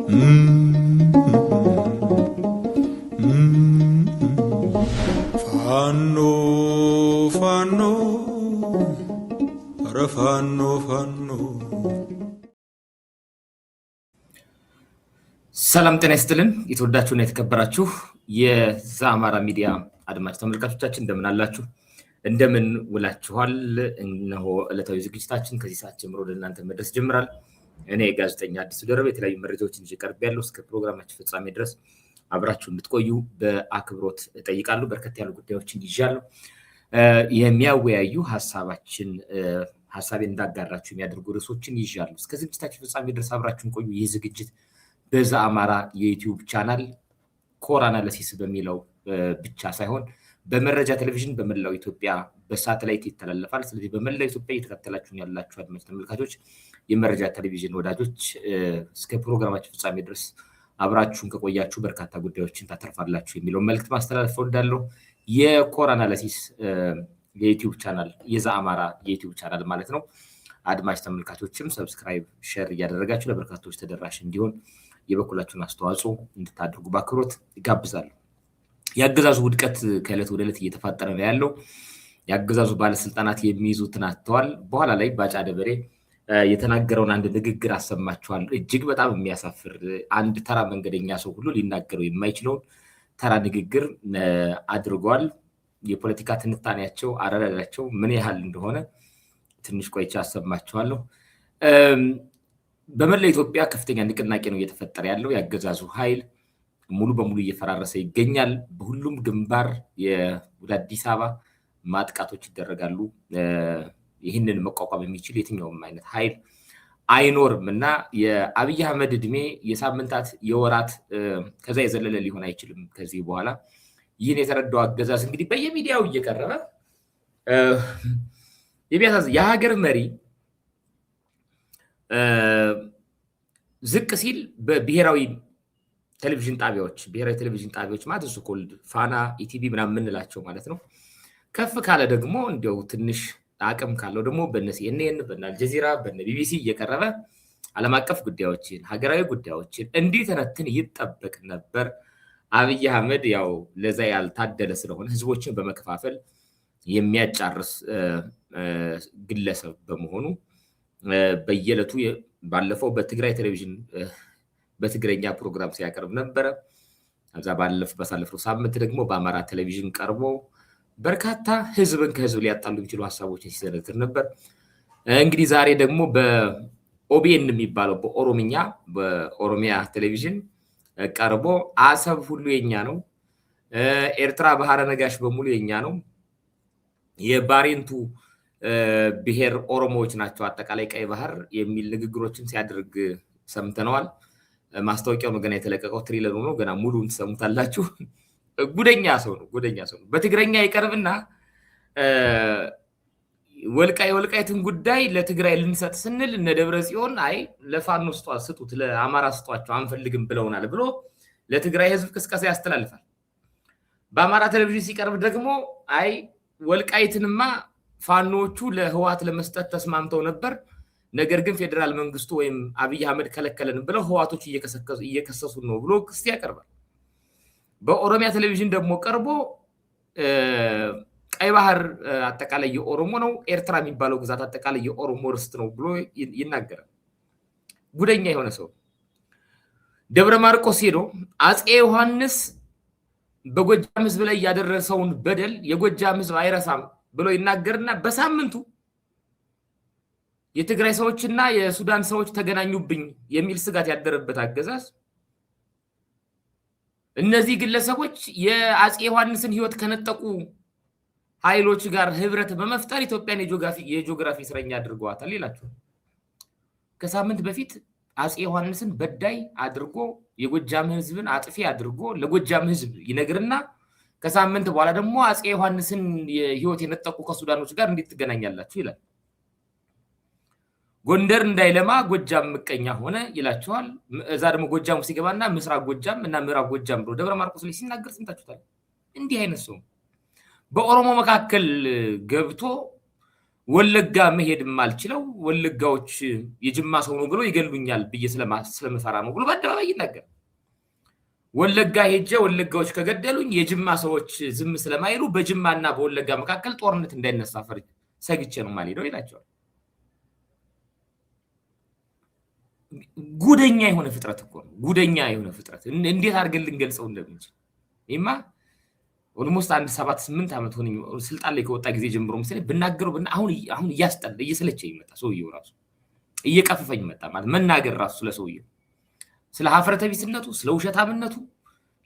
ፋኖ ፋኖ ኧረ ፋኖ ፋኖ። ሰላም ጤና ይስጥልን። የተወዳችሁና የተከበራችሁ የዘአማራ ሚዲያ አድማጭ ተመልካቾቻችን እንደምን አላችሁ? እንደምን ውላችኋል? እነሆ ዕለታዊ ዝግጅታችን ከዚህ ሰዓት ጀምሮ ወደ እናንተ መድረስ ጀምራል። እኔ ጋዜጠኛ አዲሱ ደረበ የተለያዩ መረጃዎችን ይዤ ቀርቤያለሁ። እስከ ፕሮግራማችን ፍጻሜ ድረስ አብራችሁ እንድትቆዩ በአክብሮት እጠይቃለሁ። በርከት ያሉ ጉዳዮችን ይዣለሁ። የሚያወያዩ ሀሳባችን ሀሳቤን እንዳጋራችሁ የሚያደርጉ ርዕሶችን ይዣለሁ። እስከ ዝግጅታችን ፍጻሜ ድረስ አብራችሁን ቆዩ። ይህ ዝግጅት በዘአማራ የዩቲዩብ ቻናል Core Analysis በሚለው ብቻ ሳይሆን በመረጃ ቴሌቪዥን በመላው ኢትዮጵያ በሳተላይት ይተላለፋል። ስለዚህ በመላው ኢትዮጵያ እየተከታተላችሁን ያላችሁ አድማጭ ተመልካቾች፣ የመረጃ ቴሌቪዥን ወዳጆች እስከ ፕሮግራማችን ፍጻሜ ድረስ አብራችሁን ከቆያችሁ በርካታ ጉዳዮችን ታተርፋላችሁ የሚለውን መልዕክት ማስተላለፍ እወዳለሁ። የ Core Analysis የዩቲዩብ ቻናል የዘአማራ የዩቲዩብ ቻናል ማለት ነው። አድማጭ ተመልካቾችም subscribe፣ share እያደረጋችሁ ለበርካቶች ተደራሽ እንዲሆን የበኩላችሁን አስተዋጽኦ እንድታደርጉ በአክብሮት እጋብዛለሁ። የአገዛዙ ውድቀት ከዕለት ወደ ዕለት እየተፋጠነ ነው ያለው። የአገዛዙ ባለስልጣናት የሚይዙትን አጥተዋል። በኋላ ላይ ባጫ ደበሌ የተናገረውን አንድ ንግግር አሰማችኋል። እጅግ በጣም የሚያሳፍር አንድ ተራ መንገደኛ ሰው ሁሉ ሊናገረው የማይችለውን ተራ ንግግር አድርገዋል። የፖለቲካ ትንታኔያቸው፣ አረዳዳቸው ምን ያህል እንደሆነ ትንሽ ቆይቼ አሰማችኋለሁ። በመላ ኢትዮጵያ ከፍተኛ ንቅናቄ ነው እየተፈጠረ ያለው። የአገዛዙ ኃይል ሙሉ በሙሉ እየፈራረሰ ይገኛል። በሁሉም ግንባር ወደ አዲስ አበባ ማጥቃቶች ይደረጋሉ። ይህንን መቋቋም የሚችል የትኛውም አይነት ኃይል አይኖርም እና የአብይ አህመድ እድሜ የሳምንታት የወራት ከዛ የዘለለ ሊሆን አይችልም ከዚህ በኋላ። ይህን የተረዳው አገዛዝ እንግዲህ በየሚዲያው እየቀረበ የሚያሳዝን የሀገር መሪ ዝቅ ሲል በብሔራዊ ቴሌቪዥን ጣቢያዎች ብሔራዊ ቴሌቪዥን ጣቢያዎች ማለት እሱ called ፋና፣ ኢቲቪ ምናምን የምንላቸው ማለት ነው። ከፍ ካለ ደግሞ እንዲያው ትንሽ አቅም ካለው ደግሞ በነ ሲኤንኤን፣ በነ አልጀዚራ፣ በነ ቢቢሲ እየቀረበ ዓለም አቀፍ ጉዳዮችን ሀገራዊ ጉዳዮችን እንዲተነትን ይጠበቅ ነበር። አብይ አህመድ ያው ለዛ ያልታደለ ስለሆነ ህዝቦችን በመከፋፈል የሚያጫርስ ግለሰብ በመሆኑ በየዕለቱ ባለፈው በትግራይ ቴሌቪዥን በትግረኛ ፕሮግራም ሲያቀርብ ነበረ። ከዛ ባሳለፍነው ሳምንት ደግሞ በአማራ ቴሌቪዥን ቀርቦ በርካታ ህዝብን ከህዝብ ሊያጣሉ የሚችሉ ሀሳቦችን ሲሰነዝር ነበር። እንግዲህ ዛሬ ደግሞ በኦቢኤን የሚባለው በኦሮምኛ በኦሮሚያ ቴሌቪዥን ቀርቦ አሰብ ሁሉ የኛ ነው፣ ኤርትራ ባህረ ነጋሽ በሙሉ የኛ ነው፣ የባሬንቱ ብሔር ኦሮሞዎች ናቸው አጠቃላይ ቀይ ባህር የሚል ንግግሮችን ሲያደርግ ሰምተነዋል። ማስታወቂያው ነው ገና የተለቀቀው፣ trailer ሆኖ ገና ሙሉን ትሰሙታላችሁ። ጉደኛ ሰው ነው፣ ጉደኛ ሰው ነው። በትግረኛ ይቀርብና የወልቃይትን ጉዳይ ለትግራይ ልንሰጥ ስንል እነ ደብረ ጽዮን አይ ለፋኖ ስጡት፣ ለአማራ ስጧቸው አንፈልግም ብለውናል ብሎ ለትግራይ ህዝብ ቅስቀሳ ያስተላልፋል። በአማራ ቴሌቪዥን ሲቀርብ ደግሞ አይ ወልቃይትንማ ፋኖዎቹ ለህወሓት ለመስጠት ተስማምተው ነበር፣ ነገር ግን ፌዴራል መንግስቱ ወይም አብይ አህመድ ከለከለን ብለው ህወሓቶች እየከሰሱን ነው ብሎ ክስ ያቀርባል። በኦሮሚያ ቴሌቪዥን ደግሞ ቀርቦ ቀይ ባህር አጠቃላይ የኦሮሞ ነው፣ ኤርትራ የሚባለው ግዛት አጠቃላይ የኦሮሞ ርስት ነው ብሎ ይናገራል። ጉደኛ የሆነ ሰው ደብረ ማርቆስ ሄዶ አፄ ዮሐንስ በጎጃም ህዝብ ላይ ያደረሰውን በደል የጎጃም ህዝብ አይረሳም ብሎ ይናገርና በሳምንቱ የትግራይ ሰዎችና የሱዳን ሰዎች ተገናኙብኝ የሚል ስጋት ያደረበት አገዛዝ እነዚህ ግለሰቦች የአፄ ዮሐንስን ህይወት ከነጠቁ ኃይሎች ጋር ህብረት በመፍጠር ኢትዮጵያን የጂኦግራፊ እስረኛ አድርገዋታል ይላቸዋል። ከሳምንት በፊት አፄ ዮሐንስን በዳይ አድርጎ የጎጃም ህዝብን አጥፊ አድርጎ ለጎጃም ህዝብ ይነግርና ከሳምንት በኋላ ደግሞ አፄ ዮሐንስን ህይወት የነጠቁ ከሱዳኖች ጋር እንዴት ትገናኛላችሁ ይላል። ጎንደር እንዳይለማ ጎጃም ምቀኛ ሆነ ይላቸዋል። እዛ ደግሞ ጎጃሙ ሲገባና ምስራቅ ጎጃም እና ምዕራብ ጎጃም ብሎ ደብረ ማርቆስ ላይ ሲናገር ሰምታችሁታል። እንዲህ አይነት ሰው በኦሮሞ መካከል ገብቶ ወለጋ መሄድ የማልችለው ወለጋዎች የጅማ ሰው ነው ብሎ ይገሉኛል ብዬ ስለምፈራ ነው ብሎ በአደባባይ ይናገራል። ወለጋ ሄጄ ወለጋዎች ከገደሉኝ የጅማ ሰዎች ዝም ስለማይሉ በጅማና በወለጋ መካከል ጦርነት እንዳይነሳ ሰግቼ ነው የማልሄደው ይላቸዋል። ጉደኛ የሆነ ፍጥረት እኮ ነው። ጉደኛ የሆነ ፍጥረት እንዴት አድርገን ልንገልጸው እንደምንችል ይማ almost አንድ 7-8 ዓመት ሆነኝ ስልጣን ላይ ከወጣ ጊዜ ጀምሮ መሰለኝ ብናገረው አሁን አሁን እያስጠላ እየሰለቸኝ መጣ። ሰውየው ራሱ እየቀፈፈኝ መጣ። ማለት መናገር ራሱ ስለ ሰውየው፣ ስለ ሀፍረተ ቢስነቱ፣ ስለ ውሸታምነቱ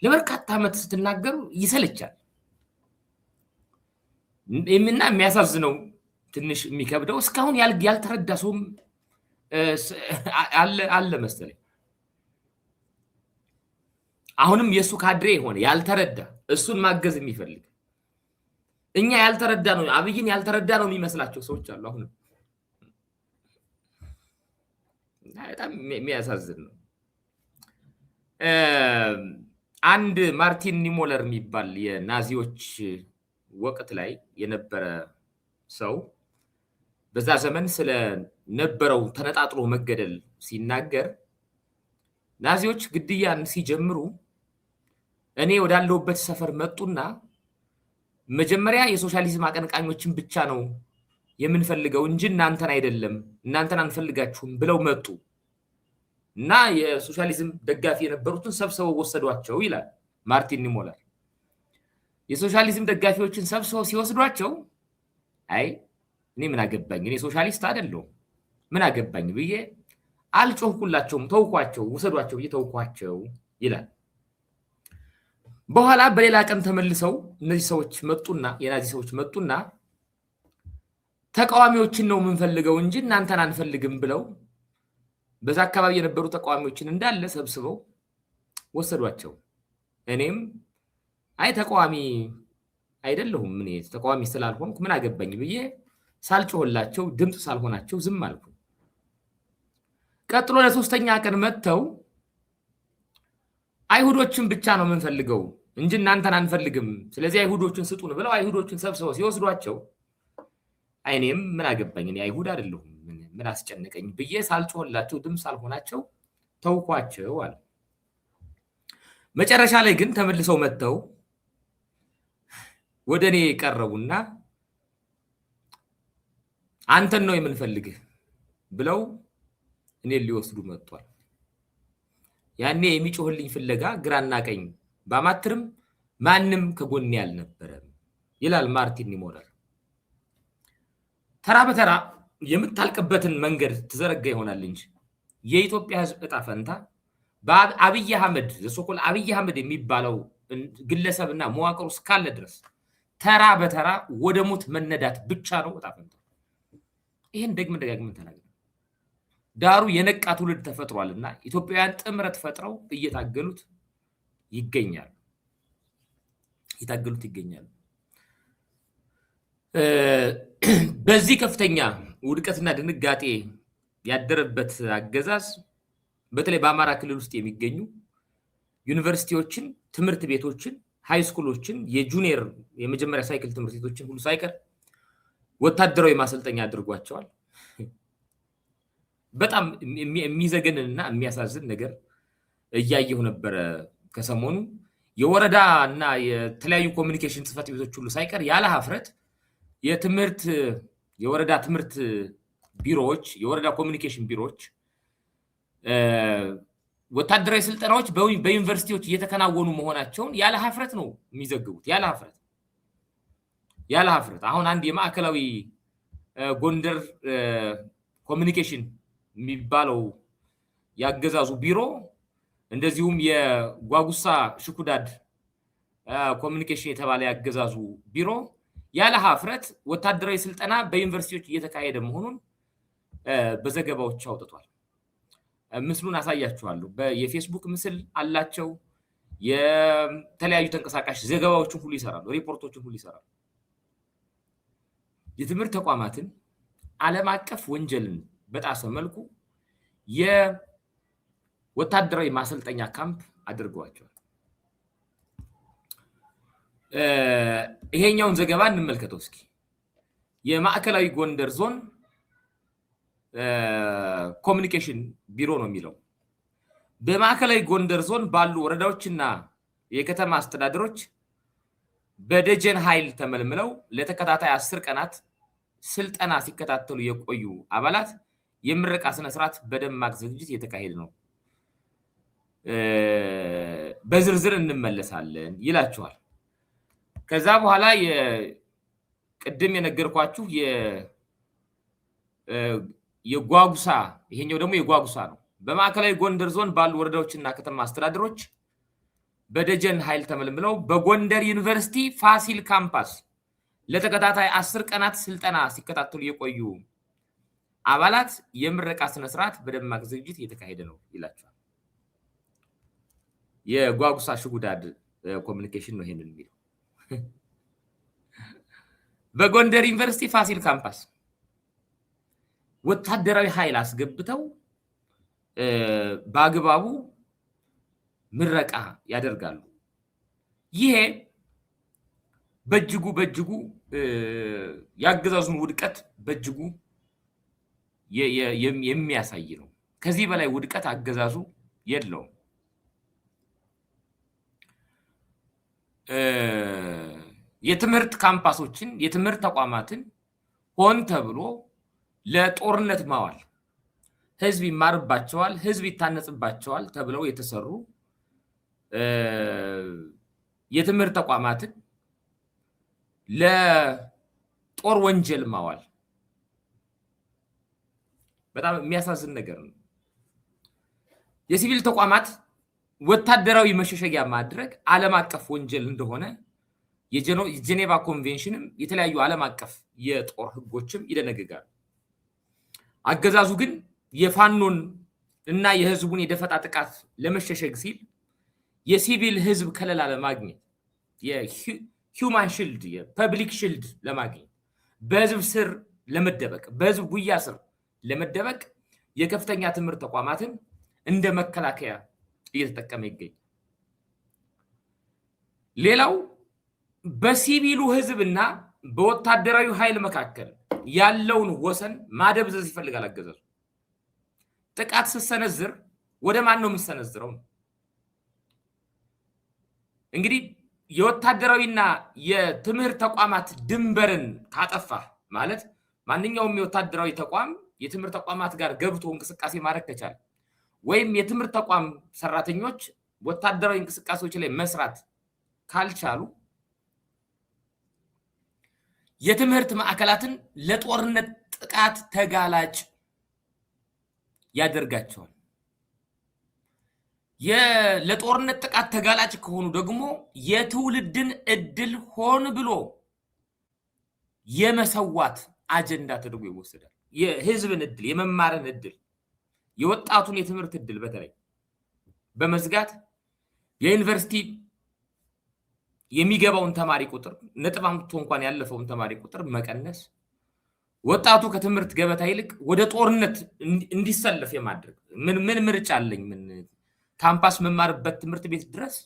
ለበርካታ ዓመት ስትናገሩ ይሰለቻል። እና የሚያሳዝነው ትንሽ የሚከብደው እስካሁን ያልተረዳ ሰውም አለ መሰለኝ። አሁንም የእሱ ካድሬ የሆነ ያልተረዳ፣ እሱን ማገዝ የሚፈልግ፣ እኛ ያልተረዳ ነው፣ አብይን ያልተረዳ ነው የሚመስላቸው ሰዎች አሉ። አሁንም በጣም የሚያሳዝን ነው። አንድ ማርቲን ኒሞለር የሚባል የናዚዎች ወቅት ላይ የነበረ ሰው በዛ ዘመን ስለነበረው ተነጣጥሎ መገደል ሲናገር፣ ናዚዎች ግድያን ሲጀምሩ እኔ ወዳለሁበት ሰፈር መጡና መጀመሪያ የሶሻሊዝም አቀንቃኞችን ብቻ ነው የምንፈልገው እንጂ እናንተን አይደለም፣ እናንተን አንፈልጋችሁም ብለው መጡ እና የሶሻሊዝም ደጋፊ የነበሩትን ሰብስበው ወሰዷቸው ይላል ማርቲን ኒሞለር። የሶሻሊዝም ደጋፊዎችን ሰብስበው ሲወስዷቸው አይ እኔ ምን አገባኝ፣ እኔ ሶሻሊስት አይደለሁም፣ ምን አገባኝ ብዬ አልጮህኩላቸውም፣ ተውኳቸው፣ ውሰዷቸው ብዬ ተውኳቸው ይላል። በኋላ በሌላ ቀን ተመልሰው እነዚህ ሰዎች መጡና፣ የናዚ ሰዎች መጡና ተቃዋሚዎችን ነው የምንፈልገው እንጂ እናንተን አንፈልግም ብለው በዛ አካባቢ የነበሩ ተቃዋሚዎችን እንዳለ ሰብስበው ወሰዷቸው። እኔም አይ ተቃዋሚ አይደለሁም፣ እኔ ተቃዋሚ ስላልሆንኩ ምን አገባኝ ብዬ ሳልጮህላቸው፣ ድምፅ ሳልሆናቸው ዝም አልኩ። ቀጥሎ ለሶስተኛ ቀን መጥተው አይሁዶችን ብቻ ነው የምንፈልገው እንጂ እናንተን አንፈልግም፣ ስለዚህ አይሁዶችን ስጡን ብለው አይሁዶችን ሰብስበው ሲወስዷቸው እኔም ምን አገባኝ፣ እኔ አይሁድ አይደለሁም፣ ምን አስጨነቀኝ ብዬ ሳልጮህላቸው፣ ድምፅ ሳልሆናቸው ተውኳቸው አለ። መጨረሻ ላይ ግን ተመልሰው መጥተው ወደ እኔ ቀረቡና አንተን ነው የምንፈልግህ ብለው እኔን ሊወስዱ መጥቷል። ያኔ የሚጮህልኝ ፍለጋ ግራና ቀኝ ባማትርም ማንም ከጎኔ አልነበረም ይላል ማርቲን ኒሞለር። ተራ በተራ የምታልቅበትን መንገድ ትዘረጋ ይሆናል እንጂ የኢትዮጵያ ሕዝብ እጣ ፈንታ በአብይ አህመድ፣ the so-called አብይ አህመድ የሚባለው ግለሰብና መዋቅሩ እስካለ ድረስ ተራ በተራ ወደ ሞት መነዳት ብቻ ነው እጣ ፈንታ። ይህን ደግመን ደጋግመን ተናግረናል። ዳሩ የነቃ ትውልድ ተፈጥሯልና ኢትዮጵያውያን ጥምረት ፈጥረው እየታገሉት ይገኛሉ እየታገሉት ይገኛሉ። በዚህ ከፍተኛ ውድቀትና ድንጋጤ ያደረበት አገዛዝ በተለይ በአማራ ክልል ውስጥ የሚገኙ ዩኒቨርሲቲዎችን፣ ትምህርት ቤቶችን፣ high school ኦችን፣ የ junior የመጀመሪያ cycle ትምህርት ቤቶችን ሁሉ ሳይቀር ወታደራዊ ማሰልጠኛ አድርጓቸዋል። በጣም የሚዘገንንና የሚያሳዝን ነገር እያየሁ ነበረ ከሰሞኑ። የወረዳ እና የተለያዩ ኮሚኒኬሽን ጽሕፈት ቤቶች ሁሉ ሳይቀር ያለ ሀፍረት የትምህርት የወረዳ ትምህርት ቢሮዎች፣ የወረዳ ኮሚኒኬሽን ቢሮዎች ወታደራዊ ስልጠናዎች በዩኒቨርሲቲዎች እየተከናወኑ መሆናቸውን ያለ ሀፍረት ነው የሚዘግቡት። ያለ ሀፍረት፣ ያለ ሀፍረት። አሁን አንድ የማዕከላዊ ጎንደር ኮሚኒኬሽን የሚባለው ያገዛዙ ቢሮ፣ እንደዚሁም የጓጉሳ ሽኩዳድ ኮሚኒኬሽን የተባለ ያገዛዙ ቢሮ ያለ ሀፍረት ወታደራዊ ስልጠና በዩኒቨርሲቲዎች እየተካሄደ መሆኑን በዘገባዎች አውጥቷል። ምስሉን አሳያችኋለሁ። የፌስቡክ ምስል አላቸው። የተለያዩ ተንቀሳቃሽ ዘገባዎችን ሁሉ ይሰራሉ፣ ሪፖርቶችን ሁሉ ይሰራሉ። የትምህርት ተቋማትን ዓለም አቀፍ ወንጀልን በጣሰ መልኩ የወታደራዊ ማሰልጠኛ ካምፕ አድርገዋቸዋል። ይሄኛውን ዘገባ እንመልከተው እስኪ። የማዕከላዊ ጎንደር ዞን ኮሚኒኬሽን ቢሮ ነው የሚለው። በማዕከላዊ ጎንደር ዞን ባሉ ወረዳዎችና የከተማ አስተዳደሮች በደጀን ኃይል ተመልምለው ለተከታታይ 10 ቀናት ስልጠና ሲከታተሉ የቆዩ አባላት የምረቃ ስነስርዓት በደማቅ ዝግጅት እየተካሄደ ነው። በዝርዝር እንመለሳለን ይላችኋል። ከዛ በኋላ ቅድም የነገርኳችሁ የጓጉሳ፣ ይሄኛው ደግሞ የጓጉሳ ነው። በማዕከላዊ ጎንደር ዞን ባሉ ወረዳዎችና ከተማ አስተዳደሮች በደጀን ኃይል ተመልምለው በጎንደር ዩኒቨርሲቲ ፋሲል ካምፓስ ለተከታታይ 10 ቀናት ስልጠና ሲከታተሉ የቆዩ አባላት የምረቃ ስነስርዓት በደማቅ ዝግጅት እየተካሄደ ነው ይላቸዋል። የጓጉሳ ሽጉዳድ ኮሚኒኬሽን ነው ይሄንን የሚለው። በጎንደር ዩኒቨርሲቲ ፋሲል ካምፓስ ወታደራዊ ኃይል አስገብተው በአግባቡ ምረቃ ያደርጋሉ። ይሄ በእጅጉ በእጅጉ የአገዛዙን ውድቀት በእጅጉ የሚያሳይ ነው። ከዚህ በላይ ውድቀት አገዛዙ የለውም። የትምህርት ካምፓሶችን፣ የትምህርት ተቋማትን ሆን ተብሎ ለጦርነት ማዋል፣ ህዝብ ይማርባቸዋል፣ ህዝብ ይታነጽባቸዋል ተብለው የተሰሩ የትምህርት ተቋማትን ለጦር ወንጀል ማዋል በጣም የሚያሳዝን ነገር ነው። የሲቪል ተቋማት ወታደራዊ መሸሸጊያ ማድረግ ዓለም አቀፍ ወንጀል እንደሆነ የጄኔቫ ኮንቬንሽንም የተለያዩ ዓለም አቀፍ የጦር ህጎችም ይደነግጋሉ። አገዛዙ ግን የፋኖን እና የህዝቡን የደፈጣ ጥቃት ለመሸሸግ ሲል የሲቪል ህዝብ ከለላ ለማግኘት፣ የ human shield፣ የ public shield ለማግኘት፣ በህዝብ ስር ለመደበቅ፣ በህዝብ ጉያ ስር ለመደበቅ የከፍተኛ ትምህርት ተቋማትን እንደ መከላከያ እየተጠቀመ ይገኛል። ሌላው በሲቪሉ ህዝብና በወታደራዊ ኃይል መካከል ያለውን ወሰን ማደብዘዝ ይፈልጋል አገዛዙ። ጥቃት ስትሰነዝር ወደ ማን ነው የምትሰነዝረው? እንግዲህ የወታደራዊና የትምህርት ተቋማት ድንበርን ካጠፋ ማለት ማንኛውም የወታደራዊ ተቋም የትምህርት ተቋማት ጋር ገብቶ እንቅስቃሴ ማድረግ ከቻለ ወይም የትምህርት ተቋም ሰራተኞች ወታደራዊ እንቅስቃሴዎች ላይ መስራት ካልቻሉ የትምህርት ማዕከላትን ለጦርነት ጥቃት ተጋላጭ ያደርጋቸዋል። ለጦርነት ጥቃት ተጋላጭ ከሆኑ ደግሞ የትውልድን እድል ሆን ብሎ የመሰዋት አጀንዳ ተደርጎ ይወሰዳል። የህዝብን እድል፣ የመማርን እድል፣ የወጣቱን የትምህርት እድል በተለይ በመዝጋት የዩኒቨርሲቲ የሚገባውን ተማሪ ቁጥር፣ ነጥብ አምጥቶ እንኳን ያለፈውን ተማሪ ቁጥር መቀነስ፣ ወጣቱ ከትምህርት ገበታ ይልቅ ወደ ጦርነት እንዲሰለፍ የማድረግ፣ ምን ምን ምርጫ አለኝ? ምን ካምፓስ መማርበት ትምህርት ቤት ድረስ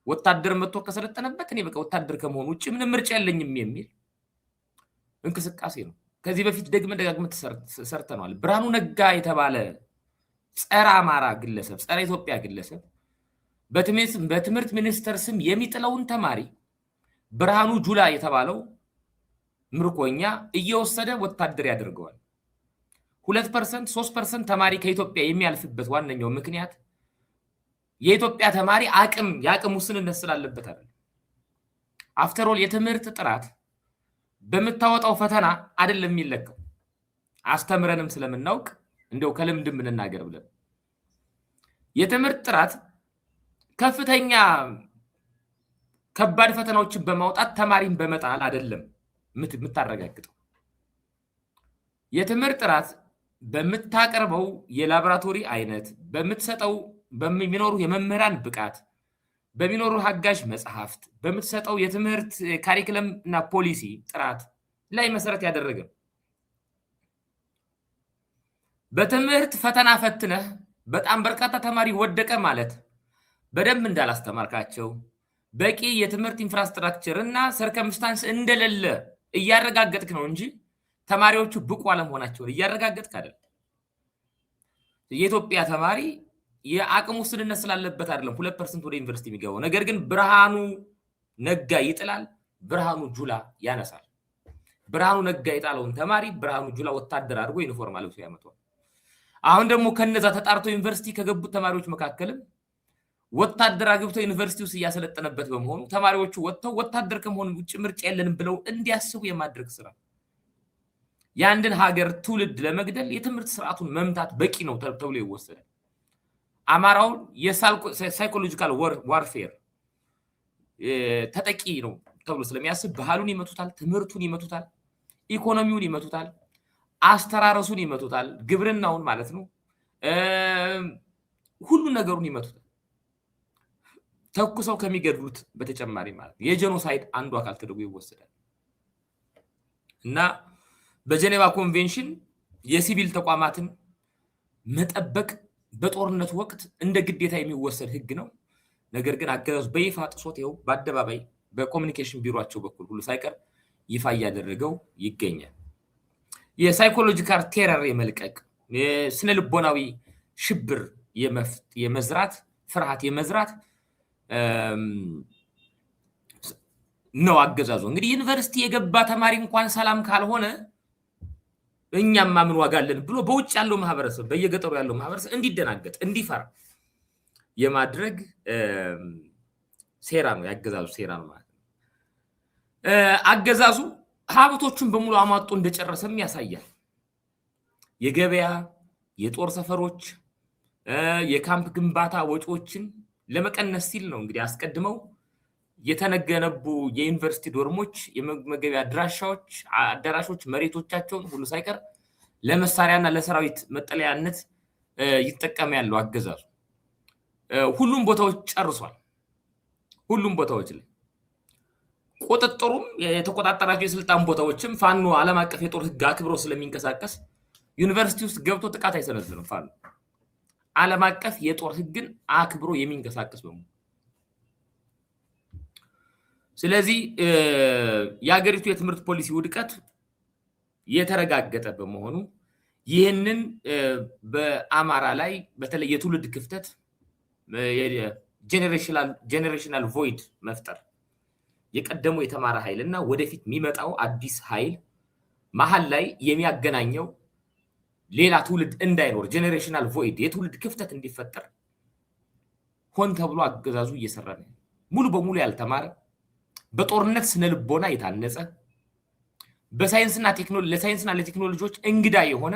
ወታደር መጥቶ ከሰለጠነበት እኔ በቃ ወታደር ከመሆን ውጭ ምንም ምርጫ የለኝም የሚል እንቅስቃሴ ነው። ከዚህ በፊት ደግመን ደጋግመን ሰርተነዋል። ብርሃኑ ነጋ የተባለ ጸረ አማራ ግለሰብ፣ ጸረ ኢትዮጵያ ግለሰብ በትምህርት ሚኒስቴር ስም የሚጥለውን ተማሪ ብርሃኑ ጁላ የተባለው ምርኮኛ እየወሰደ ወታደር ያደርገዋል። 2%፣ 3% ተማሪ ከኢትዮጵያ የሚያልፍበት ዋነኛው ምክንያት የኢትዮጵያ ተማሪ የአቅም ውስንነት ስላለበት አይደለም። After all የትምህርት ጥራት በምታወጣው ፈተና አይደለም የሚለካው። አስተምረንም ስለምናውቅ እንደው ከልምድ የምንናገር ብለን፣ የትምህርት ጥራት ከፍተኛ ከባድ ፈተናዎችን በማውጣት ተማሪን በመጣል አይደለም የምታረጋግጠው። የትምህርት ጥራት በምታቀርበው የላቦራቶሪ አይነት፣ በምትሰጠው፣ በሚኖሩ የመምህራን ብቃት፣ በሚኖሩ አጋዥ መጽሐፍት፣ በምትሰጠው የትምህርት curriculum እና ፖሊሲ ጥራት ላይ መሰረት ያደረገ። በትምህርት ፈተና ፈትነህ በጣም በርካታ ተማሪ ወደቀ ማለት በደንብ እንዳላስተማርካቸው፣ በቂ የትምህርት infrastructure እና circumstance እንደሌለ እያረጋገጥክ ነው እንጂ ተማሪዎቹ ብቁ አለመሆናቸውን እያረጋገጥክ አይደለም። የኢትዮጵያ ተማሪ የአቅም ውስንነት ስላለበት አይደለም 2% ወደ ዩኒቨርሲቲ የሚገባው። ነገር ግን ብርሃኑ ነጋ ይጥላል፣ ብርሃኑ ጁላ ያነሳል። ብርሃኑ ነጋ የጣለውን ተማሪ ብርሃኑ ጁላ ወታደር አድርጎ ዩኒፎርም አልብሶ ያመጣዋል። አሁን ደግሞ ከነዛ ተጣርቶ ዩኒቨርሲቲ ከገቡት ተማሪዎች መካከልም ወታደር አግብቶ ዩኒቨርሲቲ ውስጥ እያሰለጠነበት በመሆኑ ተማሪዎቹ ወጥተው ወታደር ከመሆኑ ውጭ ምርጫ የለንም ብለው እንዲያስቡ የማድረግ ስራ። የአንድን ሀገር ትውልድ ለመግደል የትምህርት ስርዓቱን መምታት በቂ ነው ተብሎ ይወሰዳል። አማራውን የ psychological warfare ተጠቂ ነው ተብሎ ስለሚያስብ ባህሉን ይመቱታል፣ ትምህርቱን ይመቱታል፣ ኢኮኖሚውን ይመቱታል፣ አስተራረሱን ይመቱታል፣ ግብርናውን ማለት ነው፣ ሁሉ ነገሩን ይመቱታል። ተኩሰው ከሚገድሉት በተጨማሪ ማለት ነው። የ genocide አንዱ አካል ተደርጎ ይወሰዳል። እና በጀኔቫ ኮንቬንሽን የሲቪል ተቋማትን መጠበቅ በጦርነት ወቅት እንደ ግዴታ የሚወሰድ ህግ ነው። ነገር ግን አገዛዙ በይፋ ጥሶት ይኸው በአደባባይ በ communication ቢሮቸው በኩል ሁሉ ሳይቀር ይፋ እያደረገው ይገኛል። የ psychological terror የመልቀቅ፣ የስነ ልቦናዊ ሽብር የመዝራት፣ ፍርሃት የመዝራት ነው አገዛዙ። እንግዲህ ዩኒቨርሲቲ የገባ ተማሪ እንኳን ሰላም ካልሆነ እኛማ ምን ዋጋ አለን ብሎ በውጭ ያለው ማህበረሰብ፣ በየገጠሩ ያለው ማህበረሰብ እንዲደናገጥ፣ እንዲፈራ የማድረግ ሴራ ነው፣ ያገዛዙ ሴራ ነው ማለት ነው። አገዛዙ ሀብቶቹን በሙሉ አሟጦ እንደጨረሰም ያሳያል። የገበያ፣ የጦር ሰፈሮች፣ የካምፕ ግንባታ ወጪዎችን ለመቀነስ ሲል ነው እንግዲህ አስቀድመው የተገነቡ የዩኒቨርሲቲ ዶርሞች፣ የመመገቢያ አድራሻዎች፣ አዳራሾች፣ መሬቶቻቸውን ሁሉ ሳይቀር ለመሳሪያና ለሰራዊት መጠለያነት ይጠቀም ያለው አገዛዙ። ሁሉም ቦታዎች ጨርሷል። ሁሉም ቦታዎች ላይ ቁጥጥሩም የተቆጣጠራቸው የስልጣን ቦታዎችም ፋኖ ዓለም አቀፍ የጦር ሕግ አክብሮ ስለሚንቀሳቀስ ዩኒቨርሲቲ ውስጥ ገብቶ ጥቃት አይሰነዝርም። ፋኖ ዓለም አቀፍ የጦር ሕግን አክብሮ የሚንቀሳቀስ በመሆኑ፣ ስለዚህ የሀገሪቱ የትምህርት ፖሊሲ ውድቀት የተረጋገጠ በመሆኑ ይህንን በአማራ ላይ በተለይ የትውልድ ክፍተት፣ generational void መፍጠር፣ የቀደመው የተማረ ኃይል እና ወደፊት የሚመጣው አዲስ ኃይል መሀል ላይ የሚያገናኘው ሌላ ትውልድ እንዳይኖር፣ generational void፣ የትውልድ ክፍተት እንዲፈጠር ሆን ተብሎ አገዛዙ እየሰራ ነው። ሙሉ በሙሉ ያልተማረ፣ በጦርነት ስነ ልቦና የታነጸ፣ በሳይንስና ቴክኖሎጂ ለሳይንስና ለቴክኖሎጂዎች እንግዳ የሆነ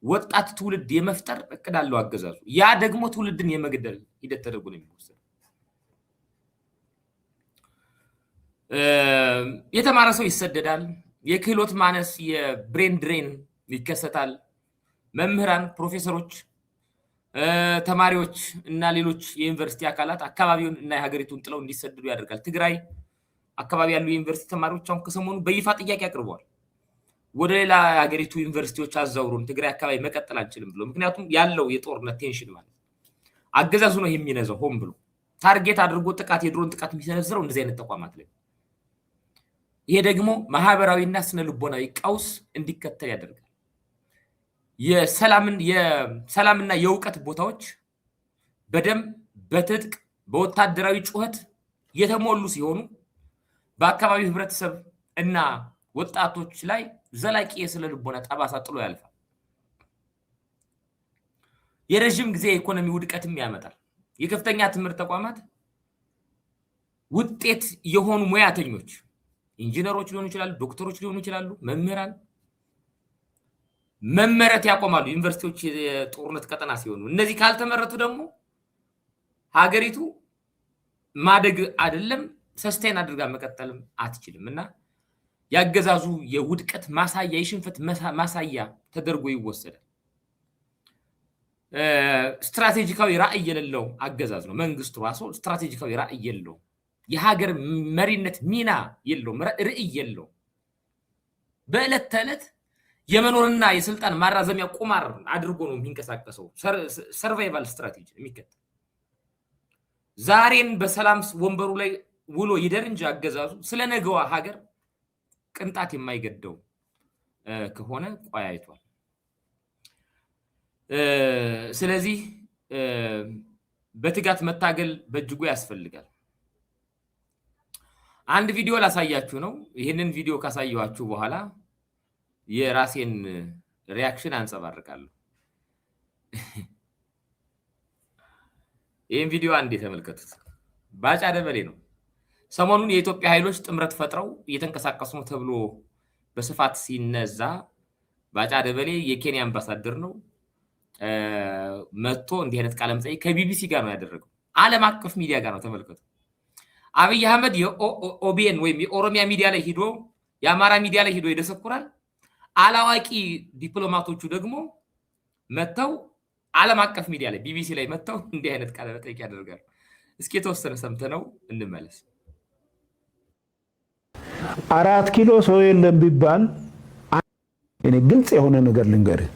ወጣት ትውልድ የመፍጠር እቅድ አለው አገዛዙ። ያ ደግሞ ትውልድን የመግደል ሂደት ተደርጎ ነው የሚወሰደው። የተማረ ሰው ይሰደዳል። የክህሎት ማነስ፣ የ brain drain ይከሰታል። መምህራን፣ ፕሮፌሰሮች፣ ተማሪዎች እና ሌሎች የዩኒቨርሲቲ አካላት አካባቢውን እና የሀገሪቱን ጥለው እንዲሰደዱ ያደርጋል። ትግራይ አካባቢ ያሉ የዩኒቨርሲቲ ተማሪዎች አሁን ከሰሞኑ በይፋ ጥያቄ አቅርበዋል። ወደ ሌላ የሀገሪቱ ዩኒቨርሲቲዎች አዛውሩን፣ ትግራይ አካባቢ መቀጠል አንችልም ብሎ። ምክንያቱም ያለው የጦርነት tension ማለት ነው። አገዛዙ ነው የሚነዛው፣ ሆን ብሎ target አድርጎ ጥቃት፣ የድሮን ጥቃት የሚሰነዝረው እንደዚህ አይነት ተቋማት ላይ። ይሄ ደግሞ ማህበራዊና ስነ ልቦናዊ ቀውስ እንዲከተል ያደርጋል። የሰላምና የእውቀት ቦታዎች በደም፣ በትጥቅ፣ በወታደራዊ ጩኸት የተሞሉ ሲሆኑ በአካባቢው ህብረተሰብ እና ወጣቶች ላይ ዘላቂ የስነ ልቦና ጠባሳ ጥሎ ያልፋል። የረዥም ጊዜ የኢኮኖሚ ውድቀትም ያመጣል። የከፍተኛ ትምህርት ተቋማት ውጤት የሆኑ ሙያተኞች፣ ኢንጂነሮች ሊሆኑ ይችላሉ፣ ዶክተሮች ሊሆኑ ይችላሉ፣ መምህራን መመረት ያቆማሉ። ዩኒቨርሲቲዎች የጦርነት ቀጠና ሲሆኑ፣ እነዚህ ካልተመረቱ ደግሞ ሀገሪቱ ማደግ አይደለም sustain አድርጋ መቀጠልም አትችልም እና ያገዛዙ የውድቀት ማሳያ፣ የሽንፈት ማሳያ ተደርጎ ይወሰዳል። ስትራቴጂካዊ ራዕይ የሌለው አገዛዝ ነው። መንግስቱ ራሱ ስትራቴጂካዊ ራዕይ የለውም። የሀገር መሪነት ሚና የለውም፣ ርዕይ የለውም። በዕለት ተዕለት የመኖርና የስልጣን ማራዘሚያ ቁማር አድርጎ ነው የሚንቀሳቀሰው። Survival strategy የሚከተል፣ ዛሬን በሰላም ወንበሩ ላይ ውሎ ይደር እንጂ አገዛዙ ስለ ነገዋ ሀገር ቅንጣት የማይገደው ከሆነ ቆያይቷል። ስለዚህ በትጋት መታገል በእጅጉ ያስፈልጋል። አንድ ቪዲዮ ላሳያችሁ ነው። ይህንን ቪዲዮ ካሳየኋችሁ በኋላ የራሴን reaction አንጸባርቃለሁ። ይህን ቪዲዮ አንዴ ተመልከቱት። ባጫ ደበሌ ነው። ሰሞኑን የኢትዮጵያ ኃይሎች ጥምረት ፈጥረው እየተንቀሳቀሱ ነው ተብሎ በስፋት ሲነዛ ባጫ ደበሌ የኬንያ አምባሳደር ነው፣ መጥቶ እንዲህ አይነት ቃለ መጠይቅ ከቢቢሲ ጋር ነው ያደረገው። ዓለም አቀፍ ሚዲያ ጋር ነው። ተመልከቱ። አብይ አህመድ የ OBN ወይም የኦሮሚያ ሚዲያ ላይ ሂዶ፣ የአማራ ሚዲያ ላይ ሂዶ ይደሰኩራል። አላዋቂ ዲፕሎማቶቹ ደግሞ መጥተው ዓለም አቀፍ ሚዲያ ላይ፣ ቢቢሲ ላይ መጥተው እንዲህ አይነት ቃለ መጠይቅ ያደርጋሉ። እስኪ የተወሰነ ሰምተነው እንመለስ። 4 ኪሎ ሰው የለም ቢባል፣ እኔ ግልጽ የሆነ ነገር ልንገርህ።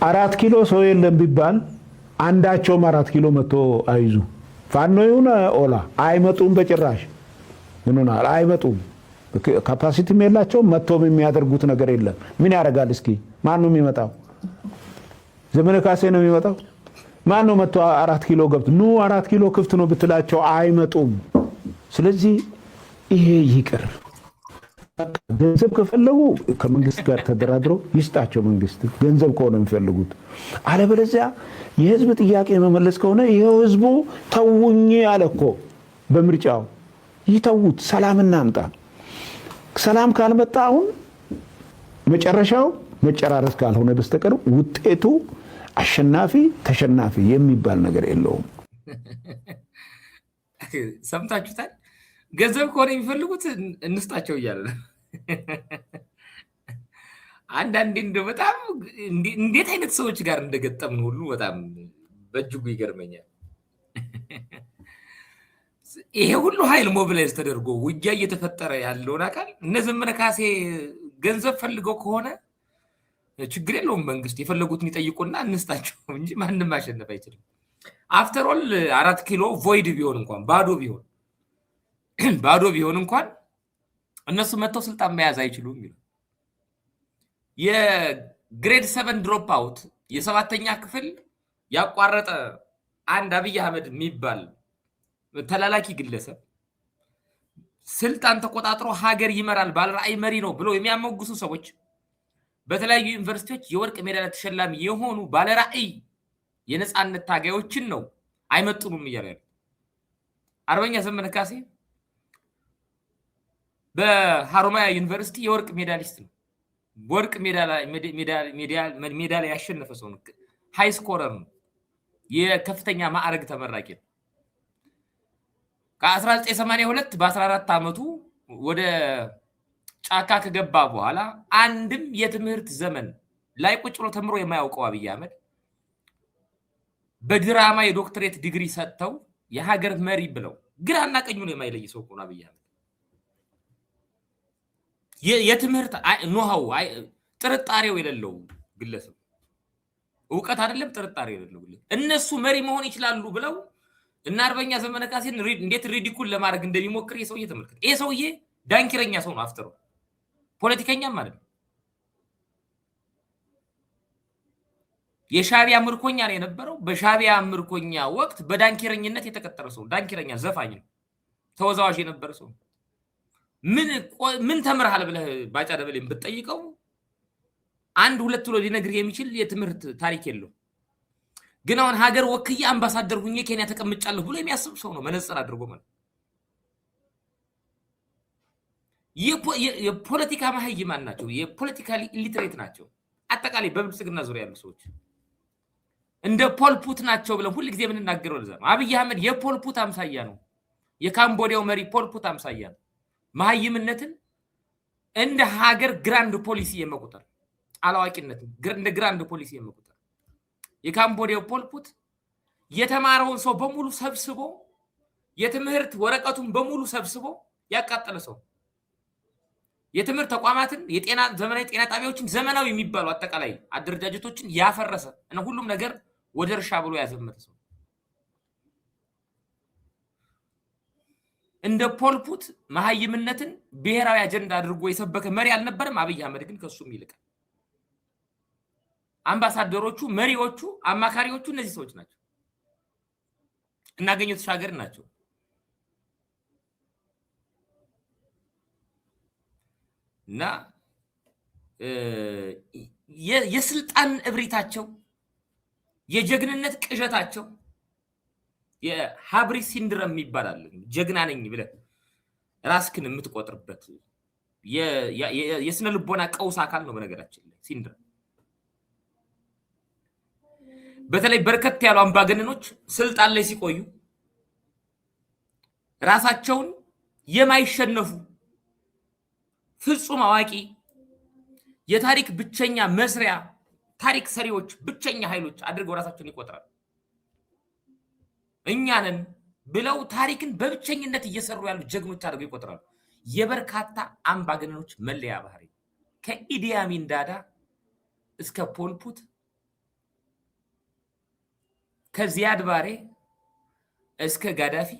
4 ኪሎ ሰው የለም ቢባል አንዳቸውም 4 ኪሎ መጥቶ አይዙ፣ ፋኖ ይሁን ኦላ አይመጡም በጭራሽ። ምን ሆናል? አይመጡም። Capacity ም የላቸውም። መጥቶም የሚያደርጉት ነገር የለም። ምን ያደርጋል? እስኪ ማን ነው የሚመጣው? ዘመነ ካሴ ነው የሚመጣው? ማን ነው መጥቶ 4 ኪሎ ገብቶ ኑ 4 ኪሎ ክፍት ነው ብትላቸው አይመጡም። ስለዚህ ይሄ ይቅር። ገንዘብ ከፈለጉ ከመንግስት ጋር ተደራድረው ይስጣቸው መንግስት፣ ገንዘብ ከሆነ የሚፈልጉት። አለበለዚያ የህዝብ ጥያቄ መመለስ ከሆነ ይኸው ህዝቡ ተውኝ አለ እኮ በምርጫው፣ ይተዉት፣ ሰላም እናምጣ። ሰላም ካልመጣ አሁን መጨረሻው መጨራረስ ካልሆነ በስተቀር ውጤቱ አሸናፊ ተሸናፊ የሚባል ነገር የለውም። ሰምታችሁታል። ገንዘብ ከሆነ የሚፈልጉት እንስጣቸው እያለ ነው። አንዳንዴ እንደው በጣም እንዴት አይነት ሰዎች ጋር እንደገጠምን ሁሉ በጣም በእጅጉ ይገርመኛል። ይሄ ሁሉ ኃይል mobilize ተደርጎ ውጊያ እየተፈጠረ ያለውን አካል እነ ዘመነ ካሴ ገንዘብ ፈልገው ከሆነ ችግር የለውም፣ መንግስት የፈለጉትን ይጠይቁና እንስጣቸው እንጂ ማንም ማሸነፍ አይችልም። After all 4 ኪሎ void ቢሆን እንኳን፣ ባዶ ቢሆን እንኳን እነሱ መጥተው ስልጣን መያዝ አይችሉም ይላል። የ grade 7 drop out፣ የሰባተኛ ክፍል ያቋረጠ አንድ አብይ አህመድ የሚባል ተላላኪ ግለሰብ ስልጣን ተቆጣጥሮ ሀገር ይመራል፣ ባለራዕይ መሪ ነው ብለው የሚያሞግሱ ሰዎች፣ በተለያዩ ዩኒቨርሲቲዎች የወርቅ ሜዳሊያ ተሸላሚ የሆኑ ባለራዕይ የነፃነት ታጋዮችን ነው አይመጥኑም እያለ ያለው። አርበኛ ዘመነ ካሴ በሀሮማያ ዩኒቨርሲቲ የወርቅ medalist ነው። ወርቅ ሜዳሊያ ያሸነፈ ሰው ነው። High scorer ነው። የከፍተኛ ማዕረግ ተመራቂ ነው። ከ1982 በ14 ዓመቱ ወደ ጫካ ከገባ በኋላ አንድም የትምህርት ዘመን ላይ ቁጭ ብሎ ተምሮ የማያውቀው አብይ አህመድ በድራማ የዶክትሬት ዲግሪ ሰጥተው የሀገር መሪ ብለው ግራና ቀኙን የማይለይ ሰው እኮ ነው አብይ አህመድ። የትምህርት know-how ጥርጣሬው የሌለው ግለሰብ፣ እውቀት አይደለም ጥርጣሬው የሌለው ግለሰብ፣ እነሱ መሪ መሆን ይችላሉ ብለው እና አርበኛ ዘመነ ካሴን እንዴት ridicule ለማድረግ እንደሚሞክር ይህ ሰውዬ ተመልከት። ይህ ሰውዬ ዳንኪረኛ ሰው ነው። After all ፖለቲከኛም ማለት ነው። የሻቢያ ምርኮኛ ነው የነበረው። በሻቢያ ምርኮኛ ወቅት በዳንኪረኝነት የተቀጠረ ሰው፣ ዳንኪረኛ ዘፋኝ ነው። ተወዛዋዥ የነበረ ሰው። ምን ምን ተምርሃል ብለህ ባጫ ደበሌን ብትጠይቀው አንድ ሁለት ብሎ ሊነግርህ የሚችል የትምህርት ታሪክ የለው። ግን አሁን ሀገር ወክዬ አምባሳደር ሁኜ ኬንያ ተቀምጫለሁ ብሎ የሚያስብ ሰው ነው፣ መነጽር አድርጎ ማለት። የፖለቲካ መሀይማን ናቸው። የ politically illiterate ናቸው። አጠቃላይ በብልጽግና ዙሪያ ያሉ ሰዎች እንደ ፖልፑት ናቸው ብለን ሁል ጊዜ የምንናገረው ለዛ ነው። አብይ አህመድ የፖልፑት አምሳያ ነው። የካምቦዲያው መሪ ፖልፑት አምሳያ ነው። መሀይምነትን እንደ ሀገር grand policy የመቁጠር፣ አላዋቂነትን እንደ grand policy የመቁጠር። የካምቦዲያው ፖልፑት የተማረውን ሰው በሙሉ ሰብስቦ፣ የትምህርት ወረቀቱን በሙሉ ሰብስቦ ያቃጠለ ሰው፣ የትምህርት ተቋማትን፣ የጤና ዘመናዊ ጤና ጣቢያዎችን፣ ዘመናዊ የሚባሉ አጠቃላይ አደረጃጀቶችን ያፈረሰ እና ሁሉም ነገር ወደ እርሻ ብሎ ያዘመተ ሰው። እንደ ፖልፑት መሀይምነትን ብሔራዊ አጀንዳ አድርጎ የሰበከ መሪ አልነበረም። አብይ አህመድ ግን ከሱም ይልቃል። አምባሳደሮቹ፣ መሪዎቹ፣ አማካሪዎቹ እነዚህ ሰዎች ናቸው። እነ አገኘሁ ተሻገር ናቸው። እና የስልጣን እብሪታቸው፣ የጀግንነት ቅዠታቸው የ hubris syndrome ይባላል። ጀግና ነኝ ብለህ ራስክን የምትቆጥርበት የስነ ልቦና ቀውስ አካል ነው። በነገራችን ላይ syndrome በተለይ በርከት ያሉ አምባገነኖች ስልጣን ላይ ሲቆዩ ራሳቸውን የማይሸነፉ፣ ፍጹም አዋቂ፣ የታሪክ ብቸኛ መስሪያ፣ ታሪክ ሰሪዎች፣ ብቸኛ ኃይሎች አድርገው ራሳቸውን ይቆጥራሉ። እኛ ነን ብለው ታሪክን በብቸኝነት እየሰሩ ያሉ ጀግኖች አድርገው ይቆጥራሉ። የበርካታ አምባገነኖች መለያ ባህሪ ከኢዲ አሚን ዳዳ እስከ ፖልፑት፣ ከዚያድ ባሬ እስከ ጋዳፊ፣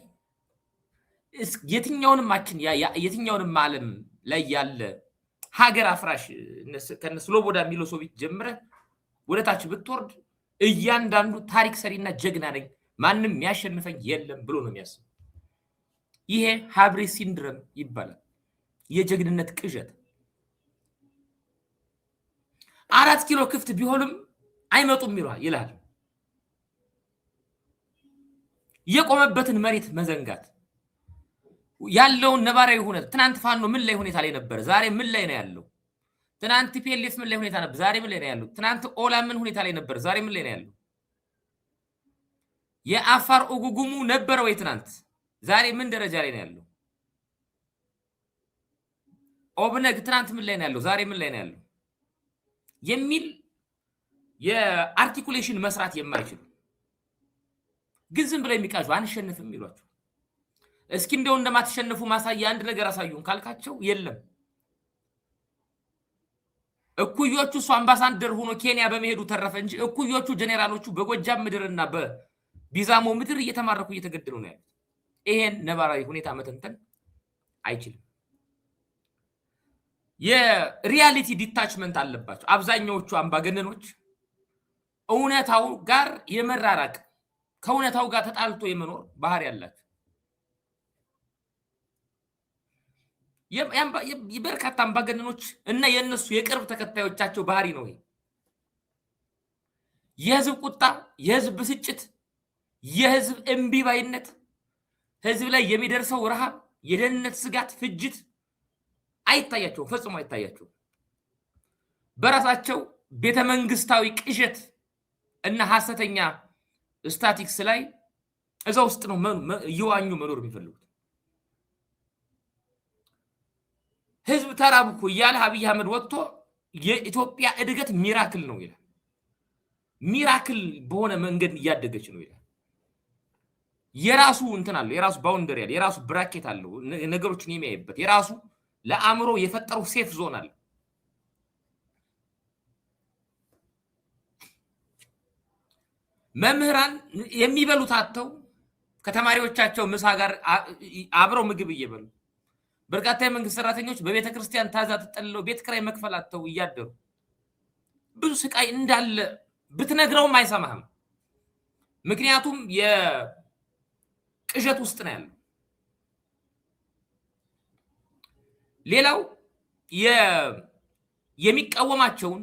የትኛውንም ዓለም ላይ ያለ ሀገር አፍራሽ ከነ ስሎቦዳን ሚሎሶቪች ጀምረህ ወደታች ብትወርድ እያንዳንዱ ታሪክ ሰሪና ጀግና ነኝ፣ ማንም የሚያሸንፈኝ የለም ብሎ ነው የሚያስብ። ይሄ hubris syndrome ይባላል። የጀግንነት ቅዠት። 4 ኪሎ ክፍት ቢሆንም አይመጡም ይላል። የቆመበትን መሬት መዘንጋት፣ ያለውን ነባራዊ ሁነት፣ ትናንት ፋኖ ምን ላይ ሁኔታ ላይ ነበር? ዛሬ ምን ላይ ነው ያለው? ትናንት TPLF ምን ላይ ሁኔታ ነበር? ዛሬ ምን ላይ ነው ያለው? ትናንት ኦላ ምን ሁኔታ ላይ ነበር? ዛሬ ምን ላይ ነው ያለው? የአፋር ኡጉጉሙ ነበረ ወይ ትናንት? ዛሬ ምን ደረጃ ላይ ነው ያለው? ኦብነግ ትናንት ምን ላይ ነው ያለው? ዛሬ ምን ላይ ነው ያለው? የሚል የ articulation መስራት የማይችሉ ግን ዝም ብለው የሚቃዡ፣ አንሸንፍም ይሏቸው። እስኪ እንደው እንደማትሸነፉ ማሳያ አንድ ነገር አሳዩን ካልካቸው የለም። እኩዮቹ እሱ አምባሳደር ሆኖ ኬንያ በመሄዱ ተረፈ እንጂ እኩዮቹ ጄኔራሎቹ በጎጃም ምድርና በቢዛሞ ምድር እየተማረኩ እየተገደሉ ነው ያሉት። ይሄን ነባራዊ ሁኔታ መተንተን አይችልም። የ reality detachment አለባቸው። አብዛኛዎቹ አምባገነኖች እውነታው ጋር የመራራቅ፣ ከእውነታው ጋር ተጣልቶ የመኖር ባህሪ ያላቸው፣ የበርካታ አምባገነኖች እና የእነሱ የቅርብ ተከታዮቻቸው ባህሪ ነው። ይሄ የህዝብ ቁጣ፣ የህዝብ ብስጭት፣ የህዝብ እምቢባይነት፣ ህዝብ ላይ የሚደርሰው ረሃብ፣ የደህንነት ስጋት፣ ፍጅት አይታያቸውም፣ ፈጽሞ አይታያቸውም። በራሳቸው ቤተ መንግስታዊ ቅዠት እና ሀሰተኛ ስታቲክስ ላይ እዛ ውስጥ ነው እየዋኙ መኖር የሚፈልጉት። ህዝብ ተራብኩ እያለ አብይ አህመድ ወጥቶ የኢትዮጵያ እድገት miracle ነው ይላል። Miracle በሆነ መንገድ እያደገች ነው ይላል። የራሱ እንትን አለው፣ የራሱ boundary አለው፣ የራሱ bracket አለው፣ ነገሮችን የሚያይበት የራሱ ለአእምሮ የፈጠረው safe zone አለ። መምህራን የሚበሉት አጥተው ከተማሪዎቻቸው ምሳ ጋር አብረው ምግብ እየበሉ፣ በርካታ የመንግስት ሰራተኞች በቤተ ክርስቲያን ታዛ ተጠልለው ቤት ኪራይ መክፈል አጥተው እያደሩ ብዙ ስቃይ እንዳለ ብትነግረውም አይሰማህም። ምክንያቱም የቅዠት ውስጥ ነው ያለው። ሌላው የሚቃወማቸውን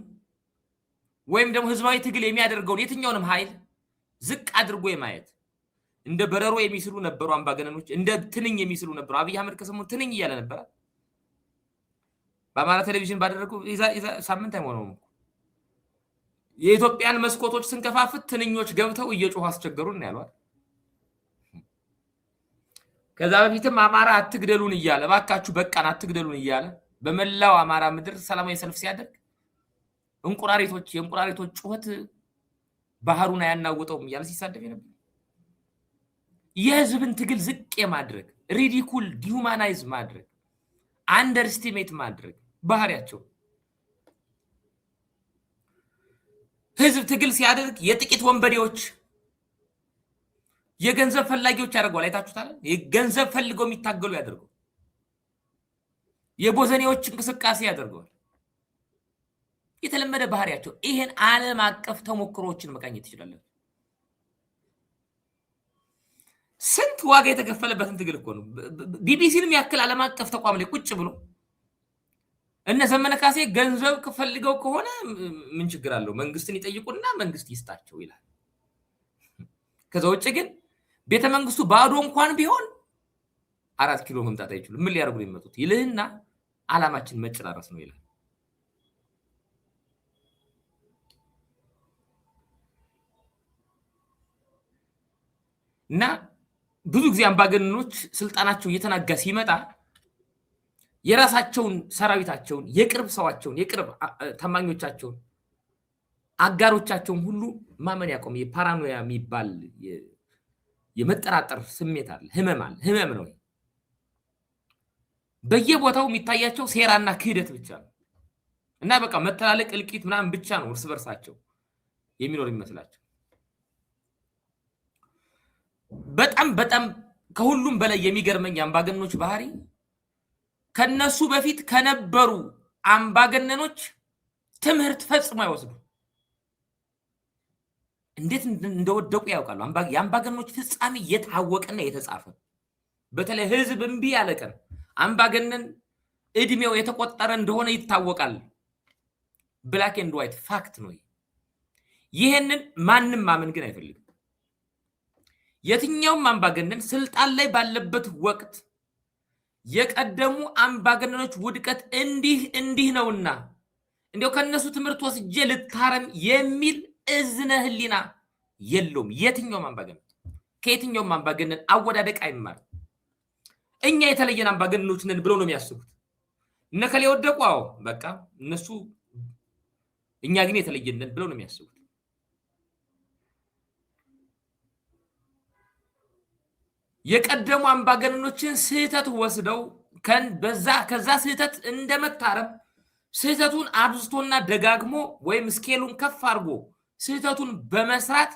ወይም ደግሞ ህዝባዊ ትግል የሚያደርገውን የትኛውንም ኃይል ዝቅ አድርጎ የማየት፣ እንደ በረሮ የሚስሉ ነበሩ አምባገነኖች፣ እንደ ትንኝ የሚስሉ ነበሩ። አብይ አህመድ ከሰሞኑ ትንኝ እያለ ነበረ። በአማራ ቴሌቪዥን ባደረገው ሳምንት አይሆነውም እኮ፣ የኢትዮጵያን መስኮቶች ስንከፋፍት ትንኞች ገብተው እየጮሁ አስቸገሩን ያሏል። ከዛ በፊትም አማራ አትግደሉን እያለ፣ እባካችሁ በቃን አትግደሉን እያለ በመላው አማራ ምድር ሰላማዊ ሰልፍ ሲያደርግ እንቁራሪቶች፣ የእንቁራሪቶች ጩኸት ባህሩን አያናውጠውም እያለ ሲሳደብ ነበር። የህዝብን ትግል ዝቅ የማድረግ፣ ridicule፣ dehumanize ማድረግ፣ underestimate ማድረግ ባህሪያቸው። ህዝብ ትግል ሲያደርግ የጥቂት ወንበዴዎች፣ የገንዘብ ፈላጊዎች ያደርገዋል። አይታችሁታል። የገንዘብ ፈልገው የሚታገሉ ያደርገዋል። የቦዘኔዎች እንቅስቃሴ ያደርገዋል። የተለመደ ባህሪያቸው። ይሄን ዓለም አቀፍ ተሞክሮዎችን መቃኘት ትችላለን። ስንት ዋጋ የተከፈለበትን ትግል እኮ ነው። ቢቢሲንም ያክል ዓለም አቀፍ ተቋም ላይ ቁጭ ብሎ እነ ዘመነ ካሴ ገንዘብ ፈልገው ከሆነ ምን ችግር አለው? መንግስትን ይጠይቁና መንግስት ይስጣቸው ይላል። ከዛ ውጭ ግን ቤተ መንግስቱ ባዶ እንኳን ቢሆን 4 ኪሎ መምጣት አይችሉም። ምን ሊያደርጉ ነው የሚመጡት? ይልህና ዓላማችን መጨራረስ ነው ይላል። እና ብዙ ጊዜ አምባገነኖች ስልጣናቸው እየተናጋ ሲመጣ የራሳቸውን ሰራዊታቸውን፣ የቅርብ ሰዋቸውን፣ የቅርብ ታማኞቻቸውን፣ አጋሮቻቸውን ሁሉ ማመን ያቆም። የፓራኖያ የሚባል የመጠራጠር ስሜት አለ፣ ህመም አለ። ህመም ነው። በየቦታው የሚታያቸው ሴራና ክህደት ብቻ ነው እና በቃ መተላለቅ፣ እልቂት ምናምን ብቻ ነው እርስ በርሳቸው የሚኖር የሚመስላቸው። በጣም በጣም ከሁሉም በላይ የሚገርመኝ አምባገነኖች ባህሪ ከነሱ በፊት ከነበሩ አምባገነኖች ትምህርት ፈጽሞ አይወስዱ። እንዴት እንደወደቁ ያውቃሉ። የአምባገነኖች ፍጻሜ የታወቀና የተጻፈ፣ በተለይ ህዝብ እምቢ ያለ ቀን አምባገነን እድሜው የተቆጠረ እንደሆነ ይታወቃል። Black and white fact ነው። ይሄንን ማንም ማመን ግን አይፈልግም። የትኛውም አምባገነን ስልጣን ላይ ባለበት ወቅት የቀደሙ አምባገነኖች ውድቀት እንዲህ እንዲህ ነውና እንዲያው ከነሱ ትምህርት ወስጄ ልታረም የሚል እዝነ ህሊና የለውም። የትኛውም አምባገነን ከየትኛውም አምባገነን አወዳደቅ አይማርም። እኛ የተለየን አምባገነኖች ነን ብለው ነው የሚያስቡት። እነ ከሌ ወደቁ፣ አዎ በቃ እነሱ፣ እኛ ግን የተለየን ነን ብለው ነው የሚያስቡት። የቀደሙ አምባገነኖችን ስህተት ወስደው ከዛ ስህተት እንደመታረም ስህተቱን አብዝቶና ደጋግሞ ወይም scale ኡን ከፍ አድርጎ ስህተቱን በመስራት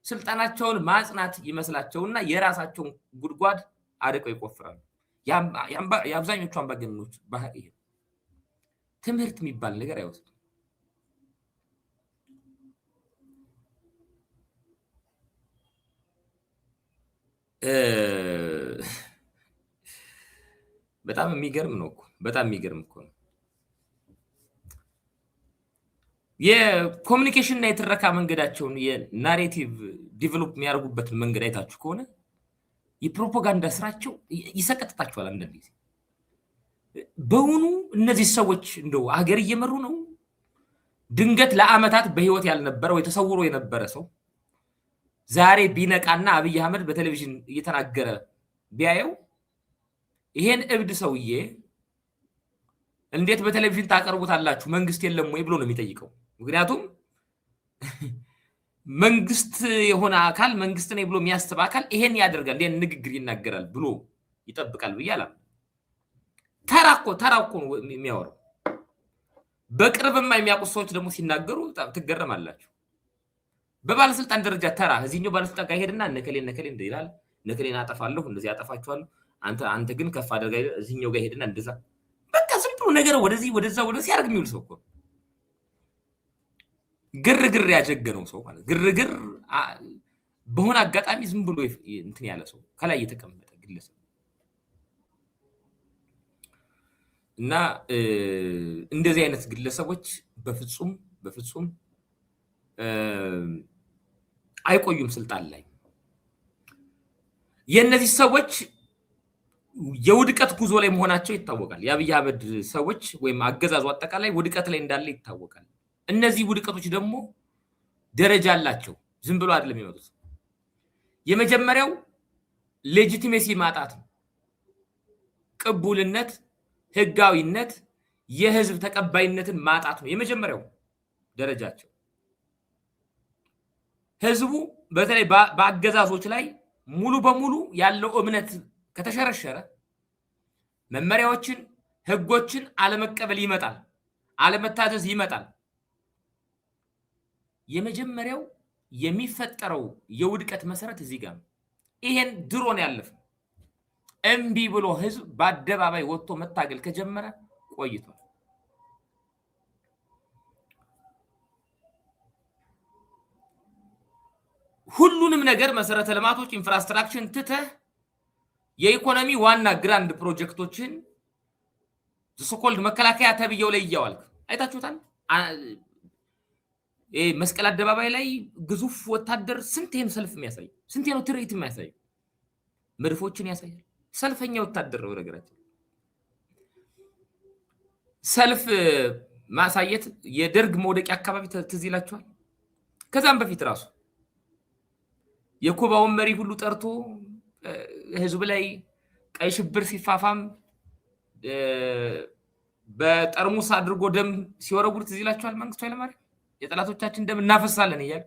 ስልጣናቸውን ማጽናት ይመስላቸውና የራሳቸውን ጉድጓድ አድቀው ይቆፍራሉ። የአብዛኞቹ አምባገነኖች ባህሪ ይሄ። ትምህርት የሚባል ነገር አይወስድም። በጣም የሚገርም ነው እኮ፣ በጣም የሚገርም እኮ ነው። የ communication እና የትረካ መንገዳቸውን የ narrative develop የሚያደርጉበትን መንገድ አይታችሁ ከሆነ የፕሮፓጋንዳ ስራቸው ይሰቀጥጣችኋል። አንዳንድ ጊዜ በውኑ እነዚህ ሰዎች እንደው ሀገር እየመሩ ነው? ድንገት ለአመታት በህይወት ያልነበረ ወይ ተሰውሮ የነበረ ሰው ዛሬ ቢነቃና አብይ አህመድ በቴሌቪዥን እየተናገረ ቢያየው ይሄን እብድ ሰውዬ እንዴት በቴሌቪዥን ታቀርቡታላችሁ? መንግስት የለም ወይ ብሎ ነው የሚጠይቀው። ምክንያቱም መንግስት የሆነ አካል፣ መንግስት ነኝ ብሎ የሚያስብ አካል ይሄን ያደርጋል፣ ይሄን ንግግር ይናገራል ብሎ ይጠብቃል ብዬ አላምንም። ተራ እኮ ነው የሚያወራው። በቅርብማ የሚያውቁት ሰዎች ደግሞ ሲናገሩ ትገረማላችሁ። በባለስልጣን ደረጃ ተራ እዚህኛው ባለስልጣን ጋር ሄድና እነከሌ እነከሌ እንደ ይላል፣ እነከሌን አጠፋለሁ፣ እንደዚህ አጠፋቸዋለሁ፣ አንተ ግን ከፍ አድርጋ እዚህኛው ጋር ሄድና እንደዛ፣ በቃ ዝም ብሎ ነገር ወደዚህ ወደዛ ወደዚህ ሲያደርግ የሚውል ሰው እኮ፣ ግርግር ያጀገነው ሰው ማለት፣ ግርግር በሆነ አጋጣሚ ዝም ብሎ እንትን ያለ ሰው፣ ከላይ የተቀመጠ ግለሰብ። እና እንደዚህ አይነት ግለሰቦች በፍጹም በፍጹም አይቆዩም ስልጣን ላይ። የእነዚህ ሰዎች የውድቀት ጉዞ ላይ መሆናቸው ይታወቃል። የአብይ አህመድ ሰዎች ወይም አገዛዙ አጠቃላይ ውድቀት ላይ እንዳለ ይታወቃል። እነዚህ ውድቀቶች ደግሞ ደረጃ አላቸው። ዝም ብሎ አይደለም የሚመጡት። የመጀመሪያው legitimacy ማጣት ነው። ቅቡልነት፣ ህጋዊነት፣ የህዝብ ተቀባይነትን ማጣት ነው የመጀመሪያው ደረጃቸው። ህዝቡ በተለይ በአገዛዞች ላይ ሙሉ በሙሉ ያለው እምነት ከተሸረሸረ መመሪያዎችን፣ ህጎችን አለመቀበል ይመጣል፣ አለመታዘዝ ይመጣል። የመጀመሪያው የሚፈጠረው የውድቀት መሰረት እዚህ ጋር ነው። ይሄን ድሮን ያለፈ እምቢ ብሎ ህዝብ በአደባባይ ወጥቶ መታገል ከጀመረ ቆይቷል። ሁሉንም ነገር መሰረተ ልማቶች፣ infrastructure ትተህ የኢኮኖሚ ዋና grand ፕሮጀክቶችን so called መከላከያ ተብየው ላይ እያዋልክ አይታችሁታል። መስቀል አደባባይ ላይ ግዙፍ ወታደር ስንቴ ነው ሰልፍ የሚያሳይ? ስንቴ ነው ትርኢት የሚያሳይ? መድፎችን ያሳያል። ሰልፈኛ ወታደር ነው። ነገራችን ሰልፍ ማሳየት የደርግ መውደቂያ አካባቢ ትዝ ይላችኋል። ከዛም በፊት ራሱ የኩባውን መሪ ሁሉ ጠርቶ ህዝብ ላይ ቀይ ሽብር ሲፋፋም በጠርሙስ አድርጎ ደም ሲወረውር ትዝ ይላችኋል። መንግስቱ ኃይለማርያም የጠላቶቻችን ደም እናፈሳለን እያለ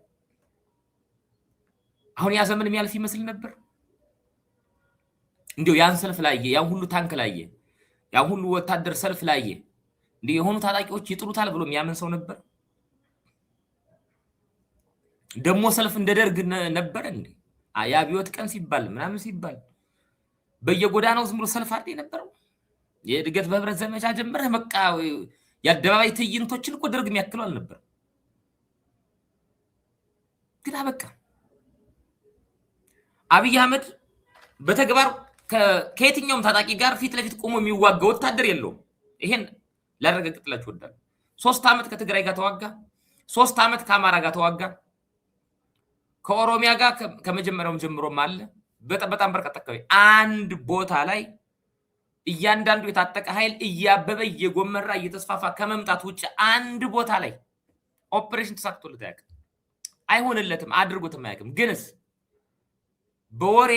አሁን ያ ዘመን የሚያልፍ ይመስል ነበር። እንዲሁ ያን ሰልፍ ላየ፣ ያን ሁሉ ታንክ ላየ፣ ያን ሁሉ ወታደር ሰልፍ ላየ፣ እንዲህ የሆኑ ታጣቂዎች ይጥሉታል ብሎ የሚያምን ሰው ነበር? ደግሞ ሰልፍ እንደ ደርግ ነበረ እንዴ? የአብዮት ቀን ሲባል ምናምን ሲባል በየጎዳናው ዝም ብሎ ሰልፍ አይደል የነበረው? የእድገት በህብረት ዘመቻ ጀምረህ በቃ የአደባባይ ትዕይንቶችን እኮ ደርግ የሚያክለው አልነበር። ግን አበቃ። አብይ አህመድ በተግባር ከየትኛውም ታጣቂ ጋር ፊት ለፊት ቆሞ የሚዋጋ ወታደር የለውም። ይሄን ላረጋግጥላችሁ እወዳለሁ። 3 ዓመት ከትግራይ ጋር ተዋጋ። 3 ዓመት ከአማራ ጋር ተዋጋ። ከኦሮሚያ ጋር ከመጀመሪያውም ጀምሮም አለ። በጣም በርካታ አካባቢ አንድ ቦታ ላይ እያንዳንዱ የታጠቀ ኃይል እያበበ እየጎመራ እየተስፋፋ ከመምጣት ውጭ አንድ ቦታ ላይ ኦፕሬሽን ተሳክቶለት አያውቅም። አይሆንለትም፣ አድርጎትም አያውቅም። ግንስ በወሬ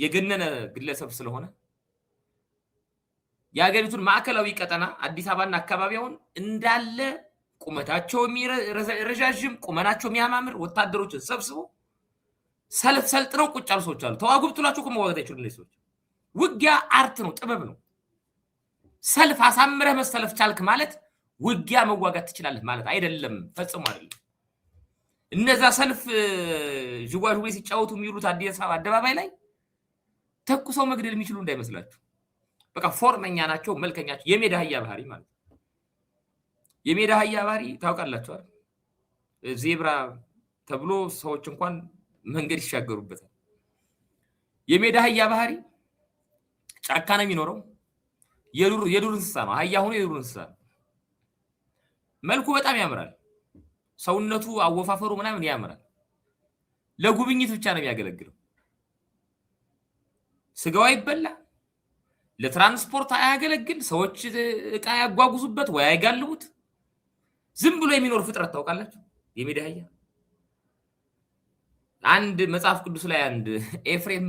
የገነነ ግለሰብ ስለሆነ የሀገሪቱን ማዕከላዊ ቀጠና አዲስ አበባና አካባቢውን እንዳለ ቁመታቸው ረዣዥም ቁመናቸው የሚያማምር ወታደሮችን ሰብስቦ ሰልፍ ሰልጥነው ቁጭ ያሉ ሰዎች አሉ። ተዋጉ ብትሏቸው እኮ መዋጋት አይችሉም እነዚህ ሰዎች። ውጊያ art ነው፣ ጥበብ ነው። ሰልፍ አሳምረህ መሰለፍ ቻልክ ማለት ውጊያ መዋጋት ትችላለህ ማለት አይደለም፣ ፈጽሞ አይደለም። እነዛ ሰልፍ ዥዋዥዌ ሲጫወቱ የሚውሉት አዲስ አበባ አደባባይ ላይ ተኩሰው መግደል የሚችሉ እንዳይመስላችሁ። በቃ ፎርመኛ ናቸው፣ መልከኛቸው። የሜዳ አህያ ባህሪ ማለት ነው። የሜዳ አህያ ባህሪ ታውቃላችኋል። ዜብራ ተብሎ ሰዎች እንኳን መንገድ ይሻገሩበታል። የሜዳ አህያ ባህሪ ጫካ ነው የሚኖረው። የዱር እንስሳ ነው። አህያ ሆኖ የዱር እንስሳ ነው። መልኩ በጣም ያምራል። ሰውነቱ፣ አወፋፈሩ ምናምን ያምራል። ለጉብኝት ብቻ ነው የሚያገለግለው። ስጋው አይበላ፣ ለትራንስፖርት አያገለግል። ሰዎች እቃ ያጓጉዙበት ወይ አይጋልቡት። ዝም ብሎ የሚኖር ፍጥረት ታውቃላችሁ። የሜዳ አህያ አንድ መጽሐፍ ቅዱስ ላይ አንድ ኤፍሬም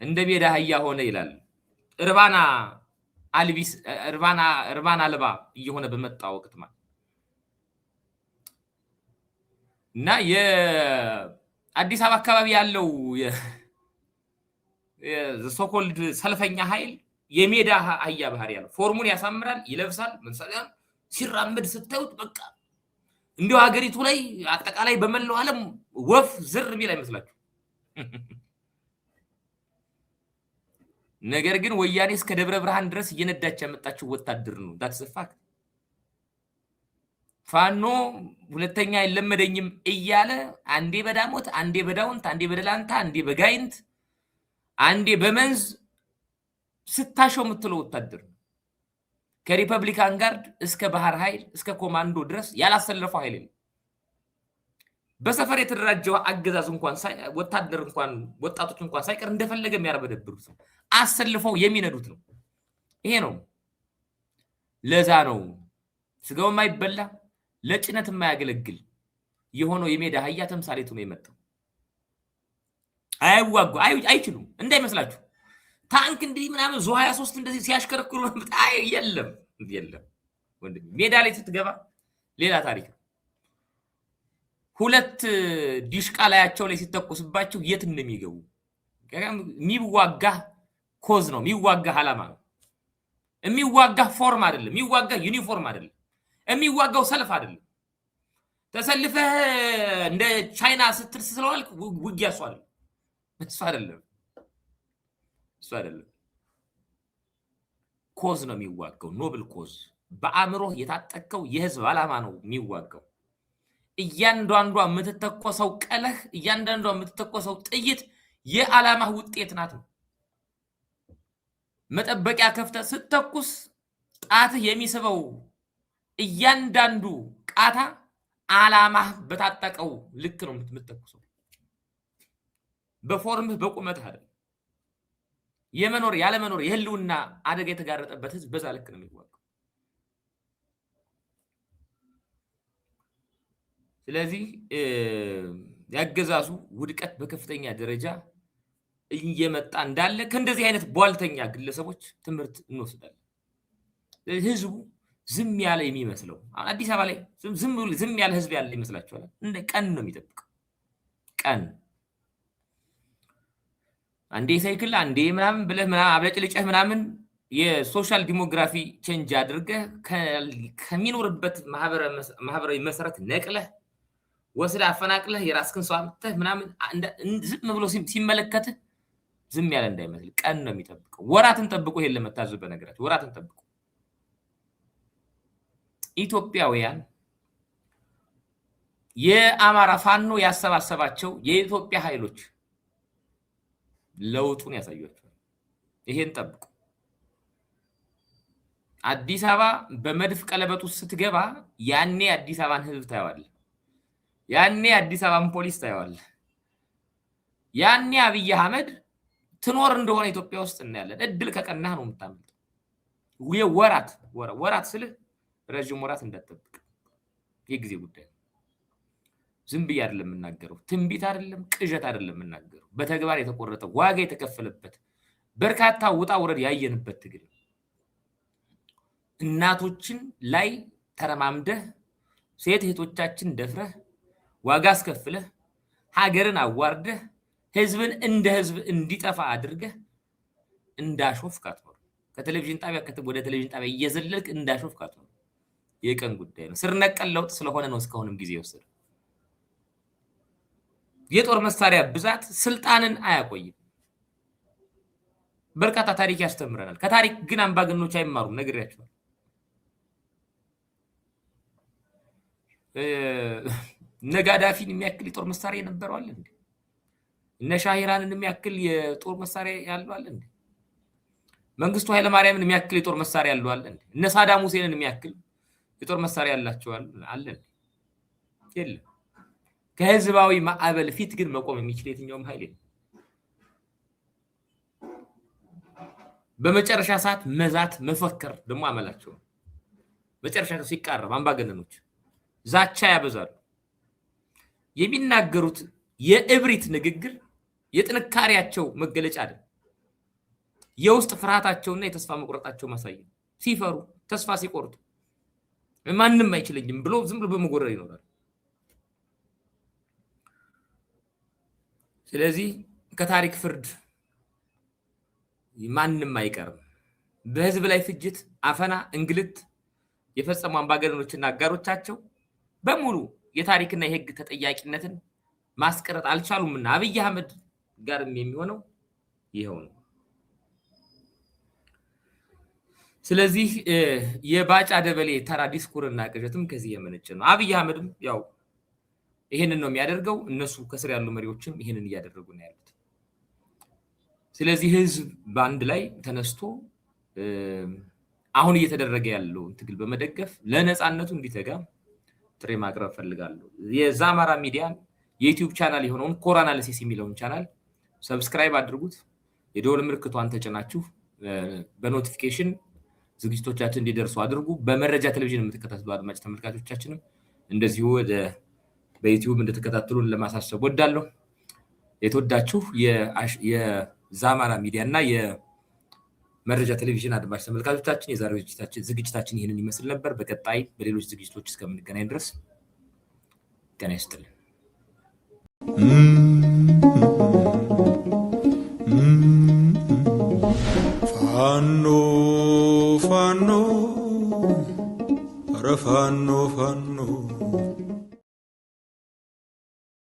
እንደ ሜዳ አህያ ሆነ ይላል። እርባና አልቢስ እርባና አልባ እየሆነ በመጣ ወቅት ማለት እና የአዲስ አበባ አካባቢ ያለው so called ሰልፈኛ ኃይል የሜዳ አህያ ባህሪ ያለው form ኡን ያሳምራል፣ ይለብሳል። ሲራመድ ስታዩት በቃ እንዲሁ ሀገሪቱ ላይ አጠቃላይ በመላው ዓለም ወፍ ዝር የሚል አይመስላችሁ። ነገር ግን ወያኔ እስከ ደብረ ብርሃን ድረስ እየነዳች ያመጣችው ወታደር ነው። That's a fact። ፋኖ ሁለተኛ አይለመደኝም እያለ አንዴ በዳሞት፣ አንዴ በዳውንት፣ አንዴ በደላንታ፣ አንዴ በጋይንት፣ አንዴ በመንዝ ስታሸው የምትለው ወታደር ነው። ከ Republican Guard እስከ ባህር ኃይል እስከ ኮማንዶ ድረስ ያላሰለፈው ኃይል የለም። በሰፈር የተደራጀው አገዛዝ እንኳን ወታደር እንኳን ወጣቶች እንኳን ሳይቀር እንደፈለገ የሚያርበደብሩት ነው። አሰልፈው የሚነዱት ነው። ይሄ ነው። ለዛ ነው ስጋው የማይበላ ለጭነት የማያገለግል የሆነው የሜዳ አህያ ተምሳሌቱ ነው የመጣው። አይዋጉ አይችሉም፣ እንዳይመስላችሁ። ታንክ እንዲህ ምናምን ዙ 23 እንደዚህ ሲያሽከረክሩ የለም የለም። ወንድሜ ሜዳ ላይ ስትገባ ሌላ ታሪክ ነው። ሁለት ዲሽቃ ላያቸው ላይ ሲተኮስባቸው የት እንደሚገቡ የሚዋጋ cause ነው፣ የሚዋጋ ዓላማ ነው። የሚዋጋ form አይደለም፣ የሚዋጋ ዩኒፎርም አይደለም፣ የሚዋጋው ሰልፍ አይደለም። ተሰልፈህ እንደ ቻይና ስትል ስለዋልክ ውጊያ እሱ አይደለም። እሱ አይደለም፣ እሱ አይደለም። Cause ነው የሚዋጋው፣ noble cause። በአእምሮህ የታጠቅከው የህዝብ ዓላማ ነው የሚዋጋው። እያንዳንዷ የምትተኮሰው ቀለህ፣ እያንዳንዷ የምትተኮሰው ጥይት የዓላማህ ውጤት ናት ነው። መጠበቂያ ከፍተህ ስትተኩስ ጣትህ የሚስበው እያንዳንዱ ቃታ ዓላማህ በታጠቀው ልክ ነው የምትተኩሰው። በ form ህ በቁመትህ አይደለም። የመኖር ያለመኖር የህልውና አደጋ የተጋረጠበት ህዝብ በዛ ልክ ነው የሚዋጋው። ስለዚህ ያገዛዙ ውድቀት በከፍተኛ ደረጃ እየመጣ እንዳለ ከእንደዚህ አይነት ቧልተኛ ግለሰቦች ትምህርት እንወስዳለን። ህዝቡ ዝም ያለ የሚመስለው አዲስ አበባ ላይ ዝም ያለ ህዝብ ያለ ይመስላችኋል? እንደ ቀን ነው የሚጠብቀው። ቀን አንዴ ሳይክል አንዴ ምናምን ብለህ ምናምን አብለጭልጨህ ምናምን የ social demography change አድርገህ ከሚኖርበት ማህበራዊ መሰረት ነቅለህ ወስደህ አፈናቅለህ የራስህን ሰው አምጥተህ ምናምን ዝም ብሎ ሲመለከትህ ዝም ያለ እንዳይመስል ቀን ነው የሚጠብቀው። ወራትን ጠብቆ ይሄን ለመታዘብ በነገራችን ወራትን ጠብቆ ኢትዮጵያውያን የአማራ ፋኖ ያሰባሰባቸው የኢትዮጵያ ኃይሎች ለውጡን ያሳያቸዋል። ይሄን ጠብቁ። አዲስ አበባ በመድፍ ቀለበት ውስጥ ስትገባ ያኔ አዲስ አበባን ህዝብ ታየዋለህ። ያኔ አዲስ አበባን ፖሊስ ታየዋለህ። ያኔ አብይ አህመድ ትኖር እንደሆነ ኢትዮጵያ ውስጥ እናያለን። እድል ከቀናህ ነው የምታመልጠው። ወራት ወራት ስልህ ረዥም ወራት እንዳትጠብቅ የጊዜ ጉዳይ ነው። ዝም ብዬ አይደለም የምናገረው፣ ትንቢት አይደለም፣ ቅዠት አይደለም የምናገረው። በተግባር የተቆረጠ ዋጋ የተከፈለበት በርካታ ውጣ ውረድ ያየንበት ትግል። እናቶችን ላይ ተረማምደህ ሴት እህቶቻችን ደፍረህ ዋጋ አስከፍለህ ሀገርን አዋርደህ ህዝብን እንደ ህዝብ እንዲጠፋ አድርገህ እንዳሾፍክ አትኖርም። ከቴሌቪዥን ጣቢያ ወደ ቴሌቪዥን ጣቢያ እየዘለልክ እንዳሾፍክ አትኖርም። የቀን ጉዳይ ነው። ስር ነቀል ለውጥ ስለሆነ ነው እስካሁንም ጊዜ የወሰደው። የጦር መሳሪያ ብዛት ስልጣንን አያቆይም። በርካታ ታሪክ ያስተምረናል። ከታሪክ ግን አምባገነኖች አይማሩም። ነግሬያቸዋለሁ። እነ ጋዳፊን የሚያክል የጦር መሳሪያ የነበረው አለ እንዴ? እነ ሻሂራንን የሚያክል የጦር መሳሪያ ያለው አለ እንዴ? መንግስቱ ኃይለማርያምን የሚያክል የጦር መሳሪያ ያለው አለ እንዴ? እነ ሳዳም ሁሴንን የሚያክል የጦር መሳሪያ ያላቸው አለ እንዴ? የለም። ከህዝባዊ ማዕበል ፊት ግን መቆም የሚችል የትኛውም ኃይል የለም። በመጨረሻ ሰዓት መዛት መፈከር ደግሞ አመላቸው። መጨረሻ ሲቃረብ አምባገነኖች ዛቻ ያበዛሉ። የሚናገሩት የእብሪት ንግግር የጥንካሬያቸው መገለጫ አይደለም። የውስጥ ፍርሃታቸውና የተስፋ መቁረጣቸው ማሳያ። ሲፈሩ ተስፋ ሲቆርጡ ማንም አይችለኝም ብሎ ዝም ብሎ በመጎረር ይኖራል። ስለዚህ ከታሪክ ፍርድ ማንም አይቀርም። በህዝብ ላይ ፍጅት፣ አፈና፣ እንግልት የፈጸሙ አምባገነኖችና አጋሮቻቸው በሙሉ የታሪክና የህግ ተጠያቂነትን ማስቀረት አልቻሉምና አብይ አህመድ ጋርም የሚሆነው ይኸው ነው። ስለዚህ የባጫ ደበሌ ተራ ዲስኩርና ቅዠትም ከዚህ የመነጨ ነው። አብይ አህመድም ያው ይሄንን ነው የሚያደርገው። እነሱ ከስር ያሉ መሪዎችም ይሄንን እያደረጉ ነው ያሉት። ስለዚህ ህዝብ በአንድ ላይ ተነስቶ አሁን እየተደረገ ያለውን ትግል በመደገፍ ለነፃነቱ እንዲተጋ ጥሪ ማቅረብ ፈልጋለሁ። የዛማራ ሚዲያ የዩቲዩብ ቻናል የሆነውን Core Analysis የሚለውን channel subscribe አድርጉት። የደወል ምልክቷን ተጭናችሁ በ notification ዝግጅቶቻችን እንዲደርሱ አድርጉ። በመረጃ ቴሌቪዥን የምትከታተሉ አድማጭ ተመልካቾቻችንም እንደዚሁ ወደ በዩቲዩብ እንደተከታተሉን ለማሳሰብ ወዳለሁ። የተወዳችሁ የዛማራ ሚዲያ እና የመረጃ ቴሌቪዥን አድማጭ ተመልካቾቻችን የዛሬው ዝግጅታችን ይህንን ይመስል ነበር። በቀጣይ በሌሎች ዝግጅቶች እስከምንገናኝ ድረስ ጤና ይስጥልን። ፋኖ ፋኖ ኧረ ፋኖ ፋኖ።